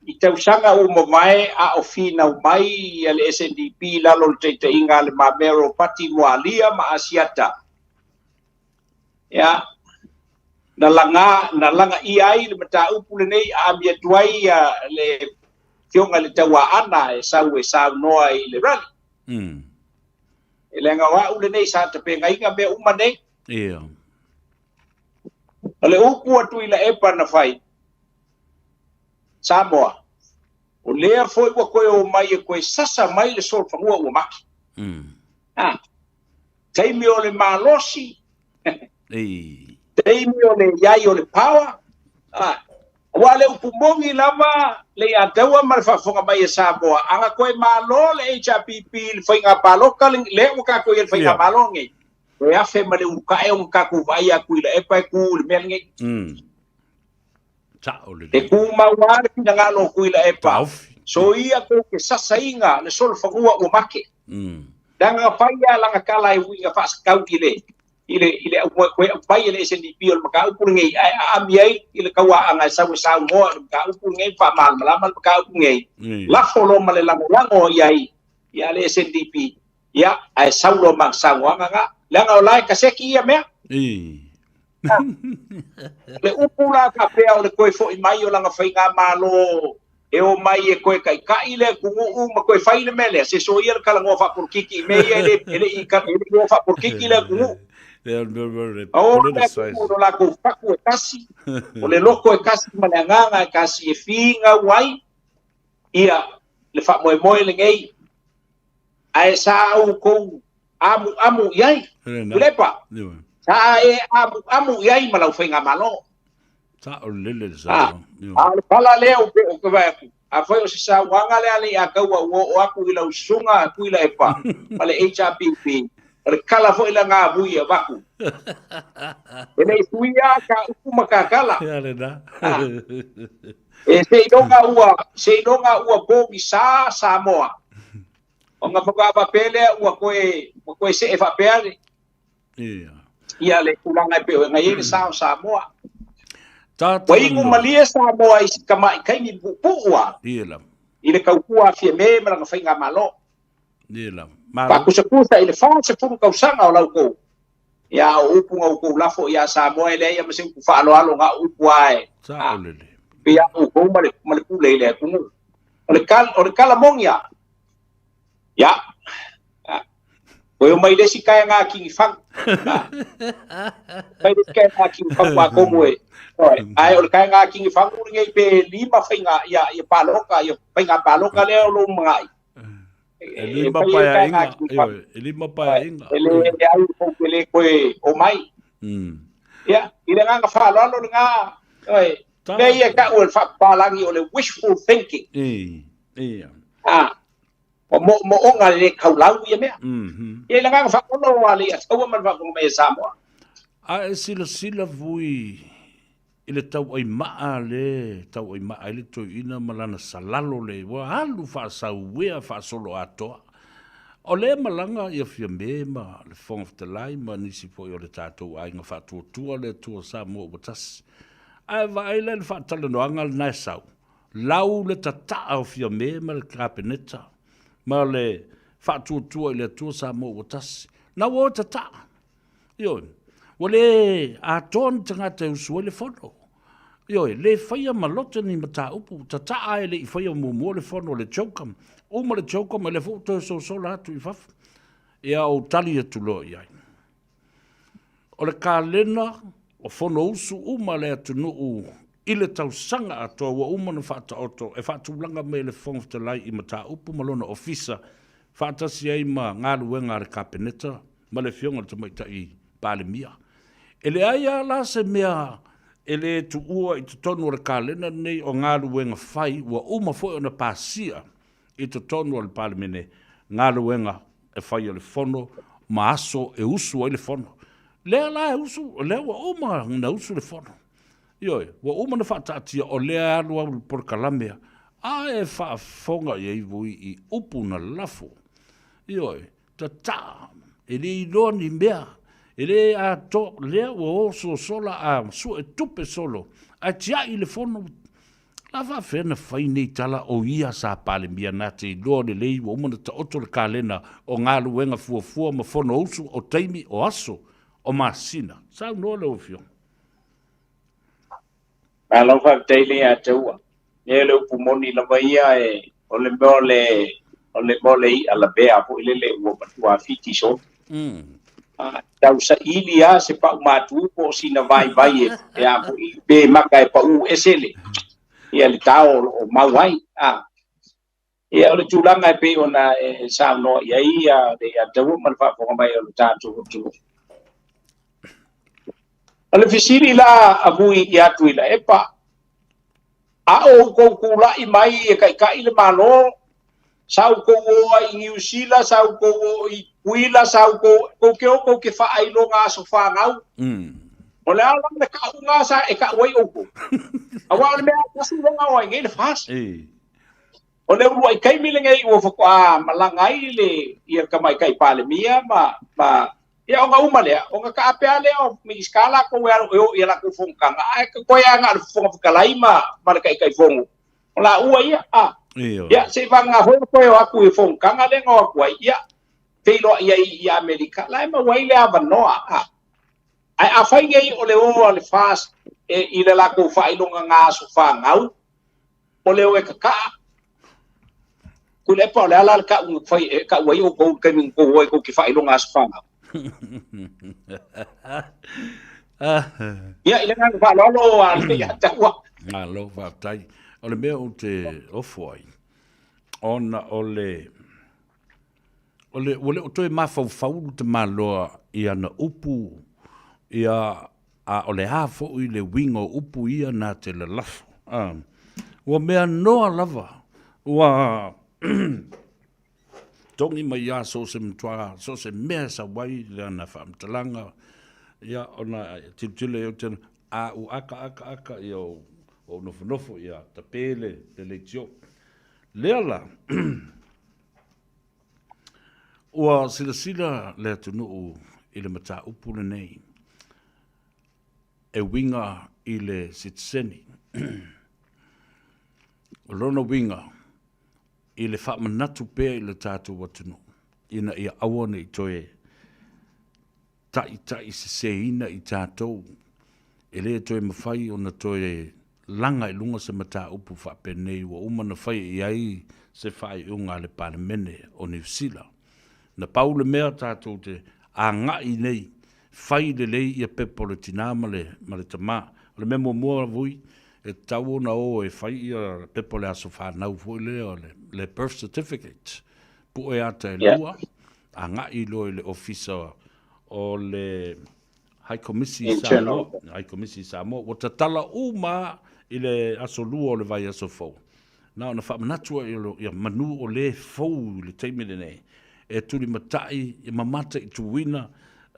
I tausaga ua mavae a o finau mai ia le SNDP i lalo o le taitaiga a Le Mamea Ropati Mualia ma Asiata, ia, na laga, na lagaia ai le mataupu lenei, aami atu ai ia le Afioga i le Tauaana e sau e saunoa i le rally. E leaga o au lenei sa tapenaina mea uma nei. Ia. O le upu a Tuilaepa na fai, Samoa, o lea foi ua toe omai e toe sasa mai le solofanua ua maki. Ah, taimi o le malosi, taimi o le iai o le power, ah, aua le upu moni lava le Iataua ma le faafofoga mai a Samoa, ana toe malo le HRPP i le faiga palota lea ua tatou i ai i le faiga malo lenei, toe afe ma le ulukae ona tatou vaai a Tuilaepa e tu i le mea lenei. Sao lelei. E tumau lava le finagalo o Tuilaepa, Taofi. soia tou te sasaina le solofanua ua make. Leaga na fai lava lana tala e uiga faasatau i le i le i le aumoe aumai e le SNDP o le mataupu lenei ae aami ai i le tauaaga e sau e saunoa i le mataupu lenei ma faamalamalama le mataupu lenei. Lafo loa ma le lagolago i ai ia le SNDP, ia ae sau loa ma le saunoaga na. Leaga o la e kaseki ia mea. Le upu la faapea o le toe foi mai o lana faigamalo e omai e toe taitai le atunuu ma toe fai le mea lea, se soia le talanoa faapolokiki i mea ia e le e le i e le i o faapolokiki le atunuu. O le atunuu o latou fatu e tasi, o le loto e tasi ma le agaga e tasi e finau ai ia le faamoemoe lenei ae sa outou amuamu i ai. Tuilaepa, sa e amuamu i ai ma lau faigamalo. Sao lele le saunoaga. A o le pala lea ou te vaai atu, afai o se saunoaga lea a Leiataua ua oo atu i lau susuga Tuilaepa ma le HRPP, o le tala foi lena a Vui e avatu. E le i suia ta upu ma ta tala. E seiloga ua, seiloga ua pogisa Samoa. Ona faatoa faapea lea ua toe, ua toe see faapea le, Ia. Ia le tulaga e pei ona i ai le sa o Samoa. Ta Ua inu malie Samoa i si tamai taimi puupuu lava. Ia lava. I le tautua a Fiame ma lana faigamalo. Ia lava. Malo. Faakusakusa i le 40 tausaga o la outou. Ia a o upu na outou lafo ia Samoa e leai lava ma se upu faaaloalo na o upu lava e. Sao lelei. Pei lava outou ma le, ma le pule i le atunuu. O le kal, o le kala moni lava. Ia. Koe o mai le isi kaeaga a Kingi Fagu. Mai le isi kaeaga a Kingi Fagu atonu e. Ae o le kaeaga a Kingi Fagu lenei pe lima faiga ia ia paloka ia faiga paloka lea o lou magai. E lima paeaiga, e lima paeaiga. E le ai kou te le koe o mai. Ia, i le agaga faaaloalo lena, oi, mea ia e tau e le faapapalagi o le wishful thinking. Ia. Ah, o moomooga le kaulau ia mea. Ia i le agaga faaaloalo a Leiataua ma le faafofoga mai a Samoa. A e silasila vui i le tauaimaa le tauaimaa ai le toeaina ma lana salalo le ua alu faasauea faasoloatoa. O lea malaga ia Fiame ma le Fofoga Fetalai ma nisi foi o le tatou aiga faatuatua le Atua Samoa ua tasi. Ae vaai la i le faatalanoaga lena e sau, lau le tataa o Fiame ma le Kapeneta ma le faatuatua i le Atua Samoa ua tasi. Na ua o e tataa. Ioe. Ua le atoa ni tagata e usu ai le fono. Ioe, le faia ma lote ni mataupu, tataa e le i faia muamua le fono le CHOGM. Uma le CHOGM, lea foi ua toe sosola atu i fafo. Ia ou tali atu loa i ai. O le kalena o Fonousu uma a le atunuu i le tausaga atoa ua uma ona faataoto e faatulaga mai e le Fofoga Fetalai i mataupu ma lona ofisa faatasi ai ma galuega a le Kapeneta ma le Afioga i le Tamaitai Palemia. E leai lava la se mea e le tuua i totonu o le kalena lenei o galuega fai ua uma foi ona pasia i totonu o le Palemene galuega e fai o le Fono ma aso e usu ai le Fono. Lea la e usu, o lea ua uma ona usu le Fono. Ioe, ua uma ona faataatia o lea e alu au le polokalame a e faafofoga i ai vui i upu na lafo. Ioe, tataa, e le iloa ni mea, e le atoa, lea ua o sosola a sue tupe solo, ae tiai le Fono. La faafefea na fai nei tala o ia sa Palemia na te iloa lelei ua uma na taoto le kalena o galuega fuafua ma Fonousu o taimi, o aso, o masina. Saunoa lau Afioga. Malo faafetai le ia te ua. E le upu moni lava ia e o le mea o le o le mea o le i'a lavea foi lele ua matua fiti solo. Tau saili lava se pau matu po o sina vaivai e, e a foi pe maka e pau ese le ia le tao o lo o mau ai. A. Ia o le tulaga e pei ona e saunoa i ai ia le ia taua ma le faafofoga mai o le tatou atunuu. O le fesili la a Vui ia Tuilaepa, a o outou tulai mai e taitai le Malo, sa outou o ai i Niu Sila, sa outou o i Tutuila, sa outou, tou te o tou te faailoga aso fanau. O le a la le kauga sa e kau ai outou? Aua o le mea tasi lea o ai nei le FAST. O le uluai taimi lenei ua faatoa malaga ai le ia Tamaitai Palemia ma ma ia ona uma lea, ona taape lava lea o Minisita latou e alo e oo i a latou fonotaga, ae toe lava na o le Fofoga Fetalai ma ma le Taitaifono o laua ia. A, ia seiavagana foi ona toe o atu i fonotaga lea na o atu ai, ia feiloai ai i Amerika, la e maua ai le avanoa. A, ae afai nei o le o a le FAST e, i le latou faailogaga aso fanau, o le o e kakaa. Tuilaepa, o le a la le kau na fai e kau ai outou i le taimi na tou o ai tou te faailoga aso fanau? Ia, i le agaga faaaloalo a le ia taua. Malo, faafetai. O le mea ou te ofo ai, ona o le, o le, ua le o toe mafaufau le tamaloa i ana upu, ia, a o le a foi le uiga o upu ia na te lalafo. A, ua mea noa lava, ua togi mai ia so o se matua, so o se mea e sau ai lana faamatalaga, ia, ona tilotilo i ai, a ua aka aka aka, ia, ua ou nofonofo, ia, tape le leitio. Lea la, Ua silasila le atunuu i le mataupu lenei e uiga i le sitiseni. O lona uiga, i le faamanatu pea i le tatou atunuu ina ia aua ne i toe taitaiseseina i tatou, e le toe mafai ona toe laga i luga se mataupu faapenei ua uma ona fai i ai se faaiuga a le Palemene o Niu Sila. Na pau le mea tatou te agai nei, fai lelei ia pepa o le tinā ma le, ma le tamā. O le mea muamua Vui, e tatau ona o e fai ia pepa o le aso fanau foi lea o le, le birth certificate. Pue ata e lua, agai loa i le Ofisa o le High Komisi i Samoa, High Komisi i Samoa, ua tatala uma i le aso lua o le vaiaso fou. Na ona faamanatu ai ia manu o le fou i le taimi lenei, e tulimatai ma mataituina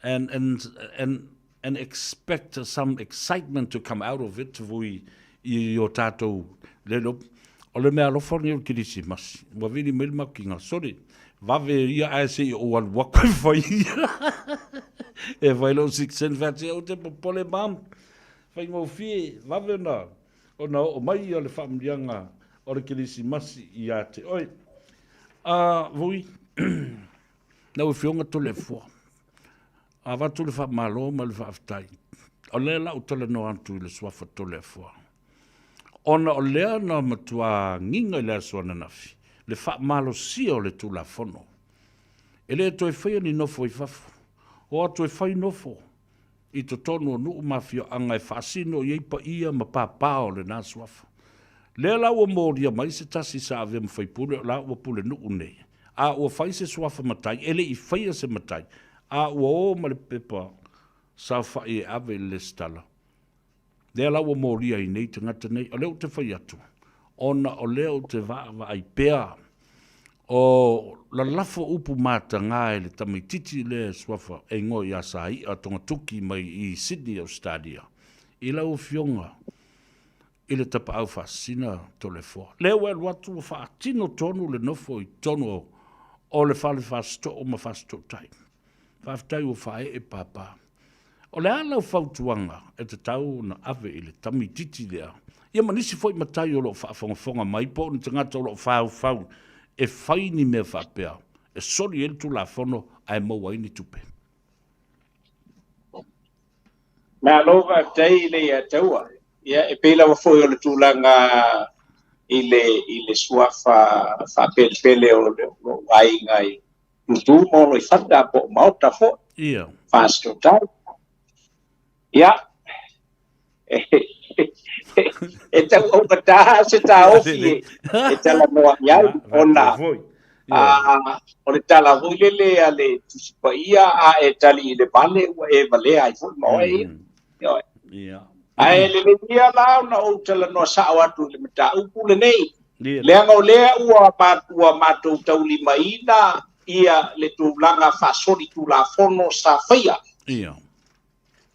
and, and, and, and expect some excitement to come out of it vui i o tātou lelo. O le mea alofa lenei o le Kerisimasi, ua vili mai le makiga, sorry, vave ia ae se i ou alu atu e fai ia. E fai lou six cent fati, ou te popole mam, faigofie, vave ona, ona oo mai ia le faamanuiaga o le Kerisimasi ia te oe. Vui, lau Afioga Toleafoa, Avatu le faamalo ma le faafetai. O lea la ou talanoa atu i le suafa Toleafoa, ona o lea na matua agiga i le aso ananafi le faamalosia o le Tulafono. E le toe faia ni nofo i fafo, o atu e fai nofo i totonu o nuu ma afioaga e faasino i ai paia ma papa o lena suafa. Lea la ua molia mai se tasi sa avea ma faipule o la ua pulenuu nei, a ua fai se suafa matai, e le i faia se matai, a ua o ma le pepa saofai e ave i le lesitala. Lea la ua molia ai nei tagata nei. O lea ou te fai atu, ona o lea ou te vaavaai pea, o lalafo upu mataga e le tamaitiiti lea e suafa e igoa ia Sai'a Togatuki mai i Sydney, Ausetalia, i lau Afioga i le tapaau faasisina Toleafoa. Lea ua e alu atu ua faatino tonu le nofo i totonu o le fale Fasitoo ma Fasitootai. Faafetai ua faaee papa. O le a lau fautuaga e tatau ona ave i le tamaitiiti lea, ia ma nisi foi matai o lo o faafogafoga mai po o ni tagata o lo o faufau e fai ni mea faapea e soli ai le Tulafono ae maua ai ni tupe? Malo faafetai Leiataua. Ia, e pei lava foi o le tulaga i le, i le suafa faapelepele o lou aiga i Tutu ma Oloifata po o Maota foi. Ia. Fasitotai. Ia, e tau augata se taofi e, e talanoa i ai, ona o le tala foi lele a le Tusi Paia, a e tali i le vale ua e valea ai foi ma oe ia. Ioe. Ae lelei ia la ona ou talanoa sao atu i le mataupu lenei, leaga o lea ua ua matou taulimaina ia le tulaga faasolitulafono sa faia.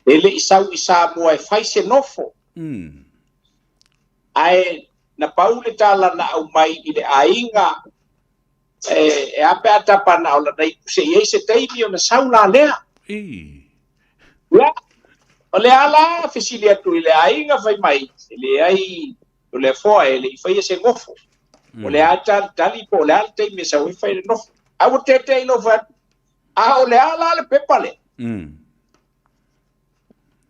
E le i sau i Samoa e fai se nofo. Ae na pau le tala na aumai i le aiga, e, e a pe a tapa na o lana ipu se i ai se taimi ona sau la lea. Ia, o le a la fesili atu i le aiga fai mai, e leai, o Toleafoa e le i faia se nofo. O le a talitali po o le a le taimi e sau ai fai le nofo. Ae ua tete'i lou fai atu, a o le a la le pepa lea?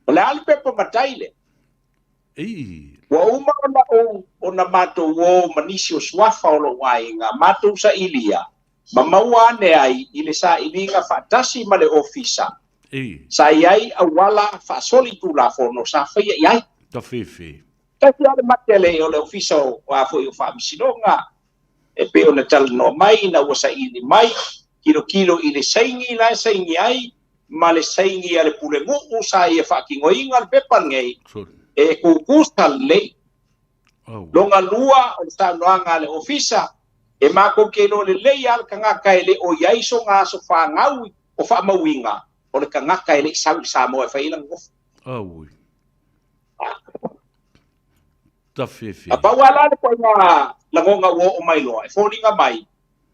O le a le pepa matai lea? Ua uma ona ou, ona matou o ma nisi o suafa o lou aiga, matou sailia, ma maua ane ai i le sailiga faatasi ma le ofisa, sa i ai auala faasolitulafono sa faia i ai. Tafefe. Tasi lava le mate a le, o le ofisa o, a foi o faamasinoga, e pei ona talanoa mai ina ua saili mai, tilotilo i le saini la e saini ai ma le saini a le pulenuu sa ia faatinoina le pepa lenei, e tutusa lelei. Lona lua o le saunoaga a le ofisa, e matou te iloa lelei lava le tagata e le o i ai sona aso fanau o faamauina, o le tagata e le i sau i Samoa e fai ai lana nofo. Auoi. Tafefe. A pau lava la le ituaiga lagona ua oo mai loa, e foliga mai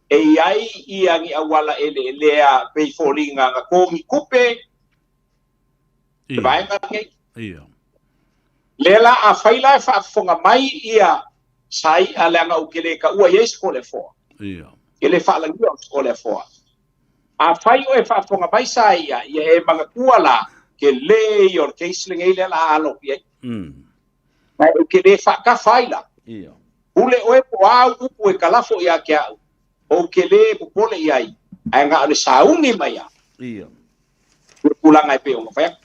e i ai ia ni auala eleelea pei foliga na togi tupe le vaega lenei. Ia. Lea la afai la e faafofoga mai ia Sai'a leaga ou te le taua i ai se Toleafoa. Ia. E le faalagia o se Toleafoa. Afai o e faafofoga mai Sai'a, ia e manatua la, tele ia o le case lenei lea la a alo atu i ai. Ae ou te le faatafa ai la. Ia. Pule oe po o a au upu e kalafo ia te au, ou te le popole i ai, ae na o le sauni mai lava. Ia. I le tulaga e pei ona fai atu.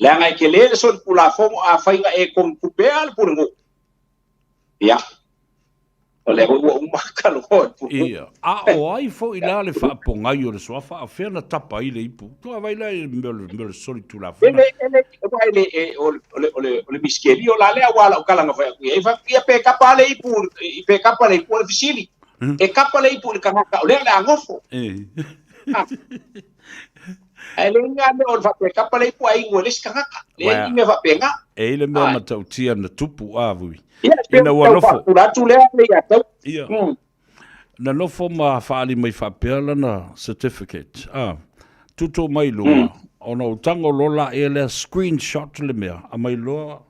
Leaga e tele le solitulafono afai na e togitupe a le pulenuu. Ia. O lea foi ua uma talanoa i le pulenuu. Ia. A o ai foi la le faapogai o le suafa, a o fea na tapa ai le ipu? Tua vaai la i le mea o le solitulafono. E le, e le, aua e le, e, o le, o le, o le, o le miskelio la lea aua lau tala na fai atu i ai. Fai atu, ia pe kapa le ipu, pe kapa le ipu, o le fesili. E kapa le ipu i le tagata, o lea o le a nofo. Ae leai ni mea o le faapea e kapa le ipu ae inu e le isi tagata. Leai ni mea faapena. E i ai le mea matautia na tupu a vui. Ia, e pei Ina ua tau nofo. faapula atu lea le ia tau. Ia. Na nofo ma faaali mai faapea lana certificate. A, tutu mai i luga, ona ou tago loa laia lea screenshot le mea, aumai loa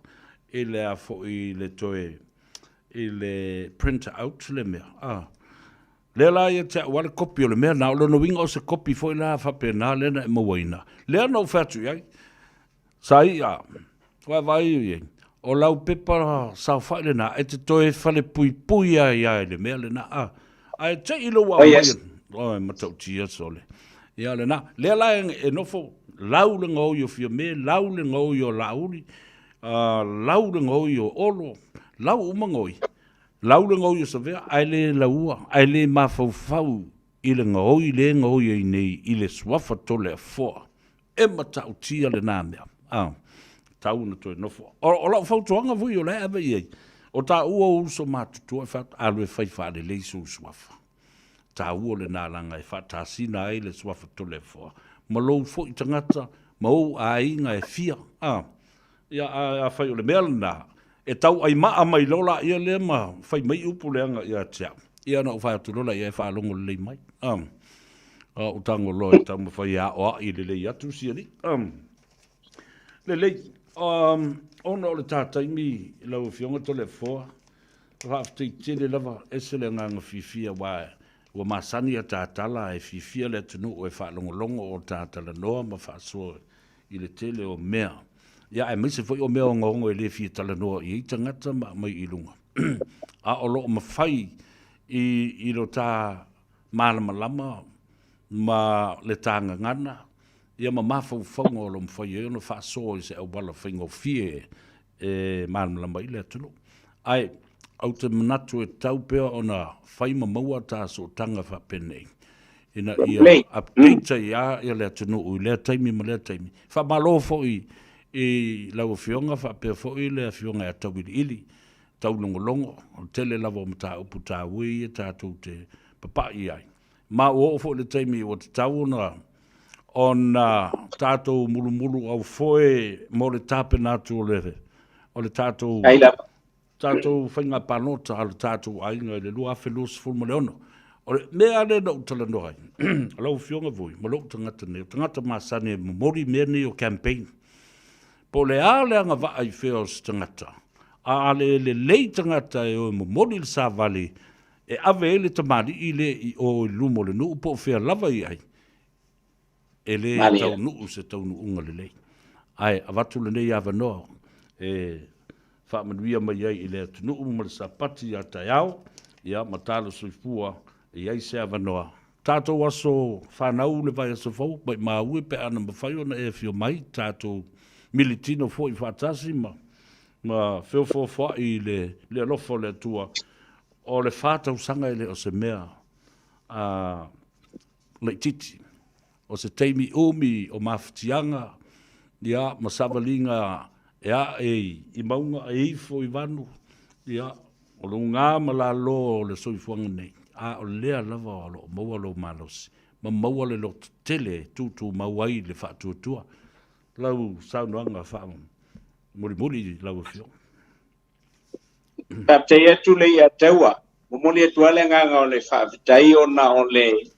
i le a foi i le toe, i le print out le mea. A, lea la ia te au lava le kopi o le mea na, o lona uiga o se kopi foi la faapena lea na e mauaina. Lea na ou fai atu i ai, Sa ia, vaavaai i ai, o lau pepa saofai lena, e te toe falepuipui ai lava i le mea lena, a. Ae te i lou Oh, yes. aumai, oi, matautia sole. Ia lena, lea la e nofo lau le gaoi o Fiame, lau le gaoi o Laauli, lau le gaoi o Olo, lau uma gaoi, lau le gaoi o Savea, ae le laua, ae le mafaufau i le gaoi le gaoi ai nei i le suafa Toleafoa. E matautia lena mea, a, tau ona toe nofo. O, o lau fautuaga foi o la e ave i ai, o taua o uso matutua e fai atu, alu e fai faalelei sou suafa. Taua lena leaga e faatasina ai le suafa Toleafoa ma lou foi tagata ma ou aiga e fia, a. Ia, a, afai o le mea lena, e tauaimaa mai loa laia lea ma fai mai upu leaga ia te au. Ia ona ou fai atu loa laia e faalogo lelei mai. A, a ou tago loa e taumafai e aoai lelei atu si alii. A. Lelei, ona o le ta taimi lau Afioga Toleafoa, faafetai tele lava, ese le agaga fiafia aua ua masani a ta tala e fiafia le atunuu e faalogologo o ta talanoa ma faasoa i le tele o mea, ia aemaise foi o mea ogaoga e le fia talanoa i ai tagata ma aumai i luga. A o lo o mafai i lo ta malamalama ma le ta gagana, ia ma mafaufauga o lo o mafai ai ona faasoa i se auala faigofie e malamalama ai le atunuu. Ae ou te manatu e tatau pea ona fai ma maua ta sootaga faapenei ina ia update ai lava le atunuu i lea taimi ma lea taimi. Faamalo foi i lau Afioga faapea foi le Afioga ia Tauiliili Taulogologo, o le tele lava o mataupu taua ia tatou te papai i ai. Ma ua oo foi i le taimi ua tatau ona ona tatou mulumulu aufoe mo le tapena atu o le o le tatou tatou faiga palota a le tatou aiga i le 2026. O le mea lea na ou talanoa ai, o lau Afioga foi ma lou tagata nei, o tagata masani e momoli mea nei o campaign. Po o le a le agavaa i fea o se tagata, a le lelei tagata e o e momoli le savali e ave ai le tamalii lea i o i luma o le nuu po o fea lava i ai, e le taunuu se taunuuga lelei. Ae avatu lenei avanoa e faamanuia mai ai i le atunuu ma le Sapati ia taeao, ia ma talo soifua e i ai se avanoa. Tatou aso fanau le vaiaso fou, maimau e pe ana mafai ona e afio mai, tatou militino foi faatasi ma ma feofoofoai i le le alofa o le Atua. O le fa tausaga e le o se mea a laititi. O se taimi umi o mafatiaga, ia, ma savaliga e ae i mauga, e ifo i vanu, ia, o luga ma lalo o le soifuaga nei, a o lea lava o lo o maua lou malosi ma maua le lototele e tutumau ai le faatuatua. Lau saunoaga faamulimuli lau Afioga. Faafetai atu Leiataua. Momoli atu lava le agaga o le faafetai ona o le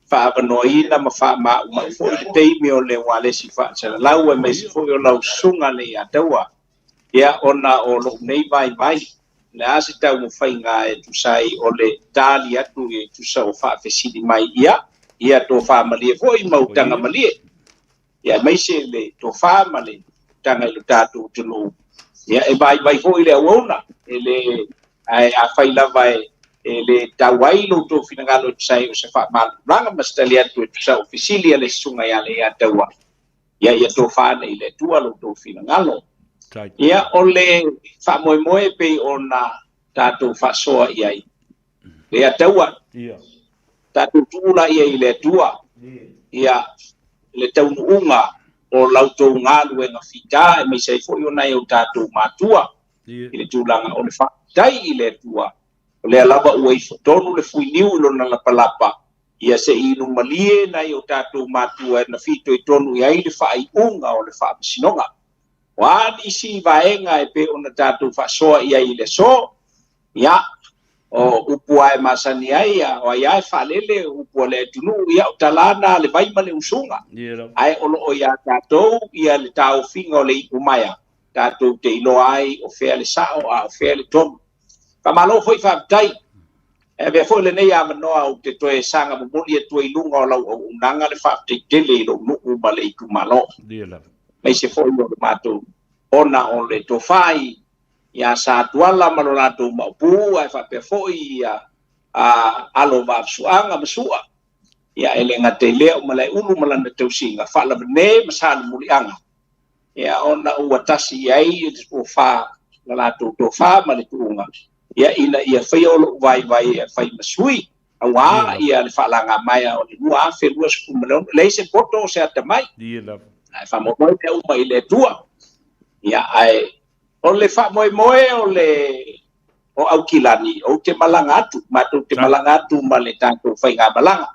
faaavanoaina ma faamaumau foi le taimi o le ualesi faasalalau aemaise foi o lau susuga Leiataua. Ia, ona o lou nei vaivai, o le a se taumafaiga e tusa ai o le tali atu e tusa o faafesili mai, ia, ia tofa malie foi ma utaga malie. ia aemaise le tofa ma le utaga i lo tatou atunuu. Ia e vaivai foi le auauna, e le, ae afai lava e, e le tau ai lo outou finagalo e tusa ai o se faamalamalamaga ma se tali atu e tusa o fesili a le susuga ia Leiataua, ia ia tofa ane i le Atua lo outou finagalo. Ia o le faamoemoe pei ona tatou faasoa i ai, Leiataua, tatou tuu laia i le Atua, ia le taunuuga o la outou galuega fita aemaise ai foi o nai o tatou matua i le tulaga o le faafetai i le Atua, o lea lava ua ifo tonu le fuiniu i lona lapalapa, ia se i inu malie nai o tatou matua na fitoitonu i ai le faaiuga o le faamasinoga. O a nisi vaega e pei ona tatou faasoa i ai i le aso, Ia, o upu lava e masani ai, o ai lava e faalele upu a le atunuu, ia o tala na a le vai ma le usuga. Ae o lo o iā tatou ia le taofiga o le iumaea, tatou te iloa ai o fea le sao a o fea le tonu. Faamalo foi faafetai. E avea foi lenei avanoa ou te toe saga momoli atu ai i luga o lau auaunaga le faafetai tele i lou nuu ma le itumalo, aemaise foi o le matou ona o le tofa i ia Satuala ma lo latou maopu, ae faapea foi ia alo o Vaafusuaga ma Sua, ia e le gata i lea o Malaeulu ma lana tausiga, Faalavenē ma Salemuliaga, ia ona ua tasi i ai le tofa, la latou tofa ma le tuuga, ia ina ia faia o lou vaivai e fai ma sui, aua ia le faalagamaea o le 2026, e leai se poto o se atamai, ae faamoemoe mea uma i le Atua. Ia, ae O le faamoemoe o le o Aukilani, ou te malaga atu, matou te malaga atu ma le tatou faigamalaga.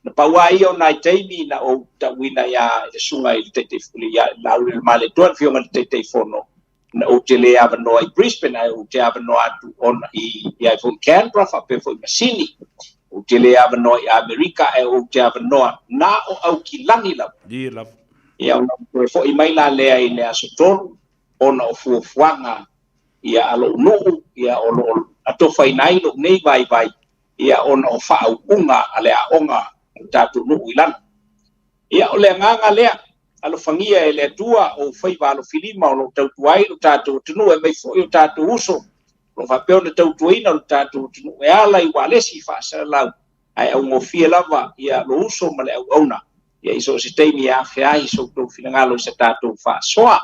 Na pau lava ia o nai taimi na ou tauina ia le susuga i le Taitaifono, ia Laaulialemalietoa, le Afioga i le Taitaifono, na ou te le avanoa i Brisbane, ae ou te avanoa atu ona i, i ai foi Canberra faapea foi ma Sini. Ou te le avanoa i Amerika, ae ou te avanoa na o Aukilani lava. Ia lava. Ia ona ou toe foi mai la lea i le aso 3 ona o fuafuaga ia a lou nuu ia o lo o atofaina ai lou nei vaivai ia ona o faauuga a le aoga a le tatou nuu i lalo. Ia o le agaga lea, alofagia e le Atua ou faiva alofilima o lo o tautua ai lo tatou atunuu aemaise foi o tatou uso o lo o faapea ona tautuaina lo tatou atunuu e ala i ualesi faasalalau ae augofie lava ia lo uso ma le auauna ia i so o se taimi e afea ai so outou finagalo i sa tatou faasoa.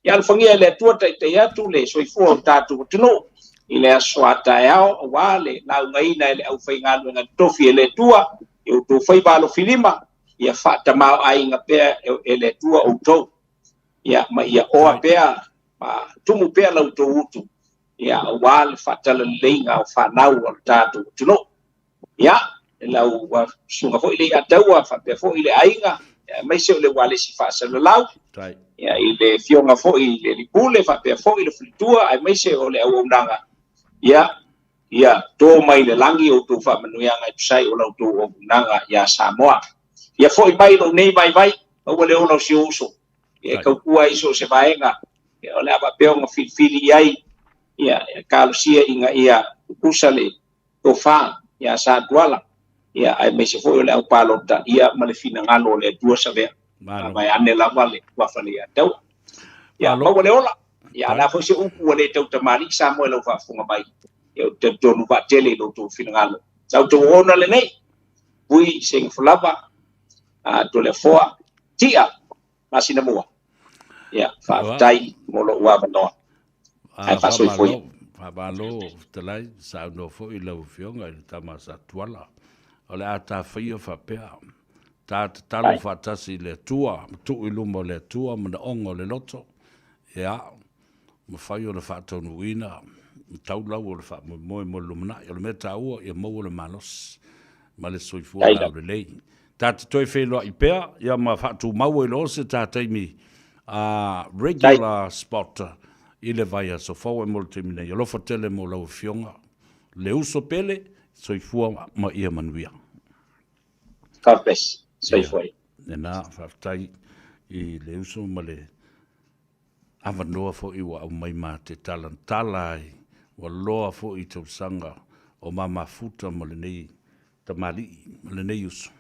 Ia alofagia e le Atua taitai atu le soifua o le tatou atunuu i le aso a taeao aua le laugaina e le aufaigaluega totofi e le Atua i outou faiva alofilima, ia faatamaoaiga pea e le Atua outou, ia ma ia oa pea ma tumu pea la outou utu, ia aua le faatalaleiga o fanau a le tatou atunuu. Ia, e lau susuga foi le Iataua faapea foi le aiga, aemaise o le ualesi faasalalau, ia, i le afioga foi i le alii pule faapea foi le faletua, aemaise o le auaunaga, ia, ia to mai le lagi outou faamanuiaga e tusa ai o la outou auaunaga ia Samoa. Ia foi mai lou nei vaivai, maua le ola o si ou uso, ia e tautua ai i so o se vaega, ia, o le a faapea ona filifili i ai, ia, e talosia ina ia tutusa le tofa ia Satuala, ia aemaise foi o le aupalota, ia ma le finagalo o le Atua Savea. Vaeane lava le tuafa le Iataua. Ia maua le ola, ia a o le a foi se upu ua le tautamalii Samoa i lau faafofoga mai, ia ou te talitonu vaatele i lo outou finagalo. Sa outou ona lenei, Vui Seigafolava, Toleafoa, Tia, masina mua. Ia, faafetai mo lou avanoa. Ae faasoifua ia. Faamalo fetalai, saunoa foi lau Afioga i le tama sa Tuala. O le a tafaia faapea, ta tatalo faatasi i le Atua, ma tuu i luma o le Atua manaoga o le loto, ia, mafai ona faataunuuina ma tau lau o le faamoemoe mo le lumanai. O le mea taua ia maua le malosi ma le soifua laulelei. Ta te toe feiloai pea ia ma faatumau ai loa se ta taimi regular spot i le vaiaso fou e mo le taimi nei. Alofa tele mo lau Afioga le uso pele, soifua ma ia manuia. God bless. Soifua ia. Lena, faafetai i le uso ma le avanoa foi ua aumai ma te talatala ai, ua loa foi tausaga o ma mafuta ma lenei tamalii ma lenei uso.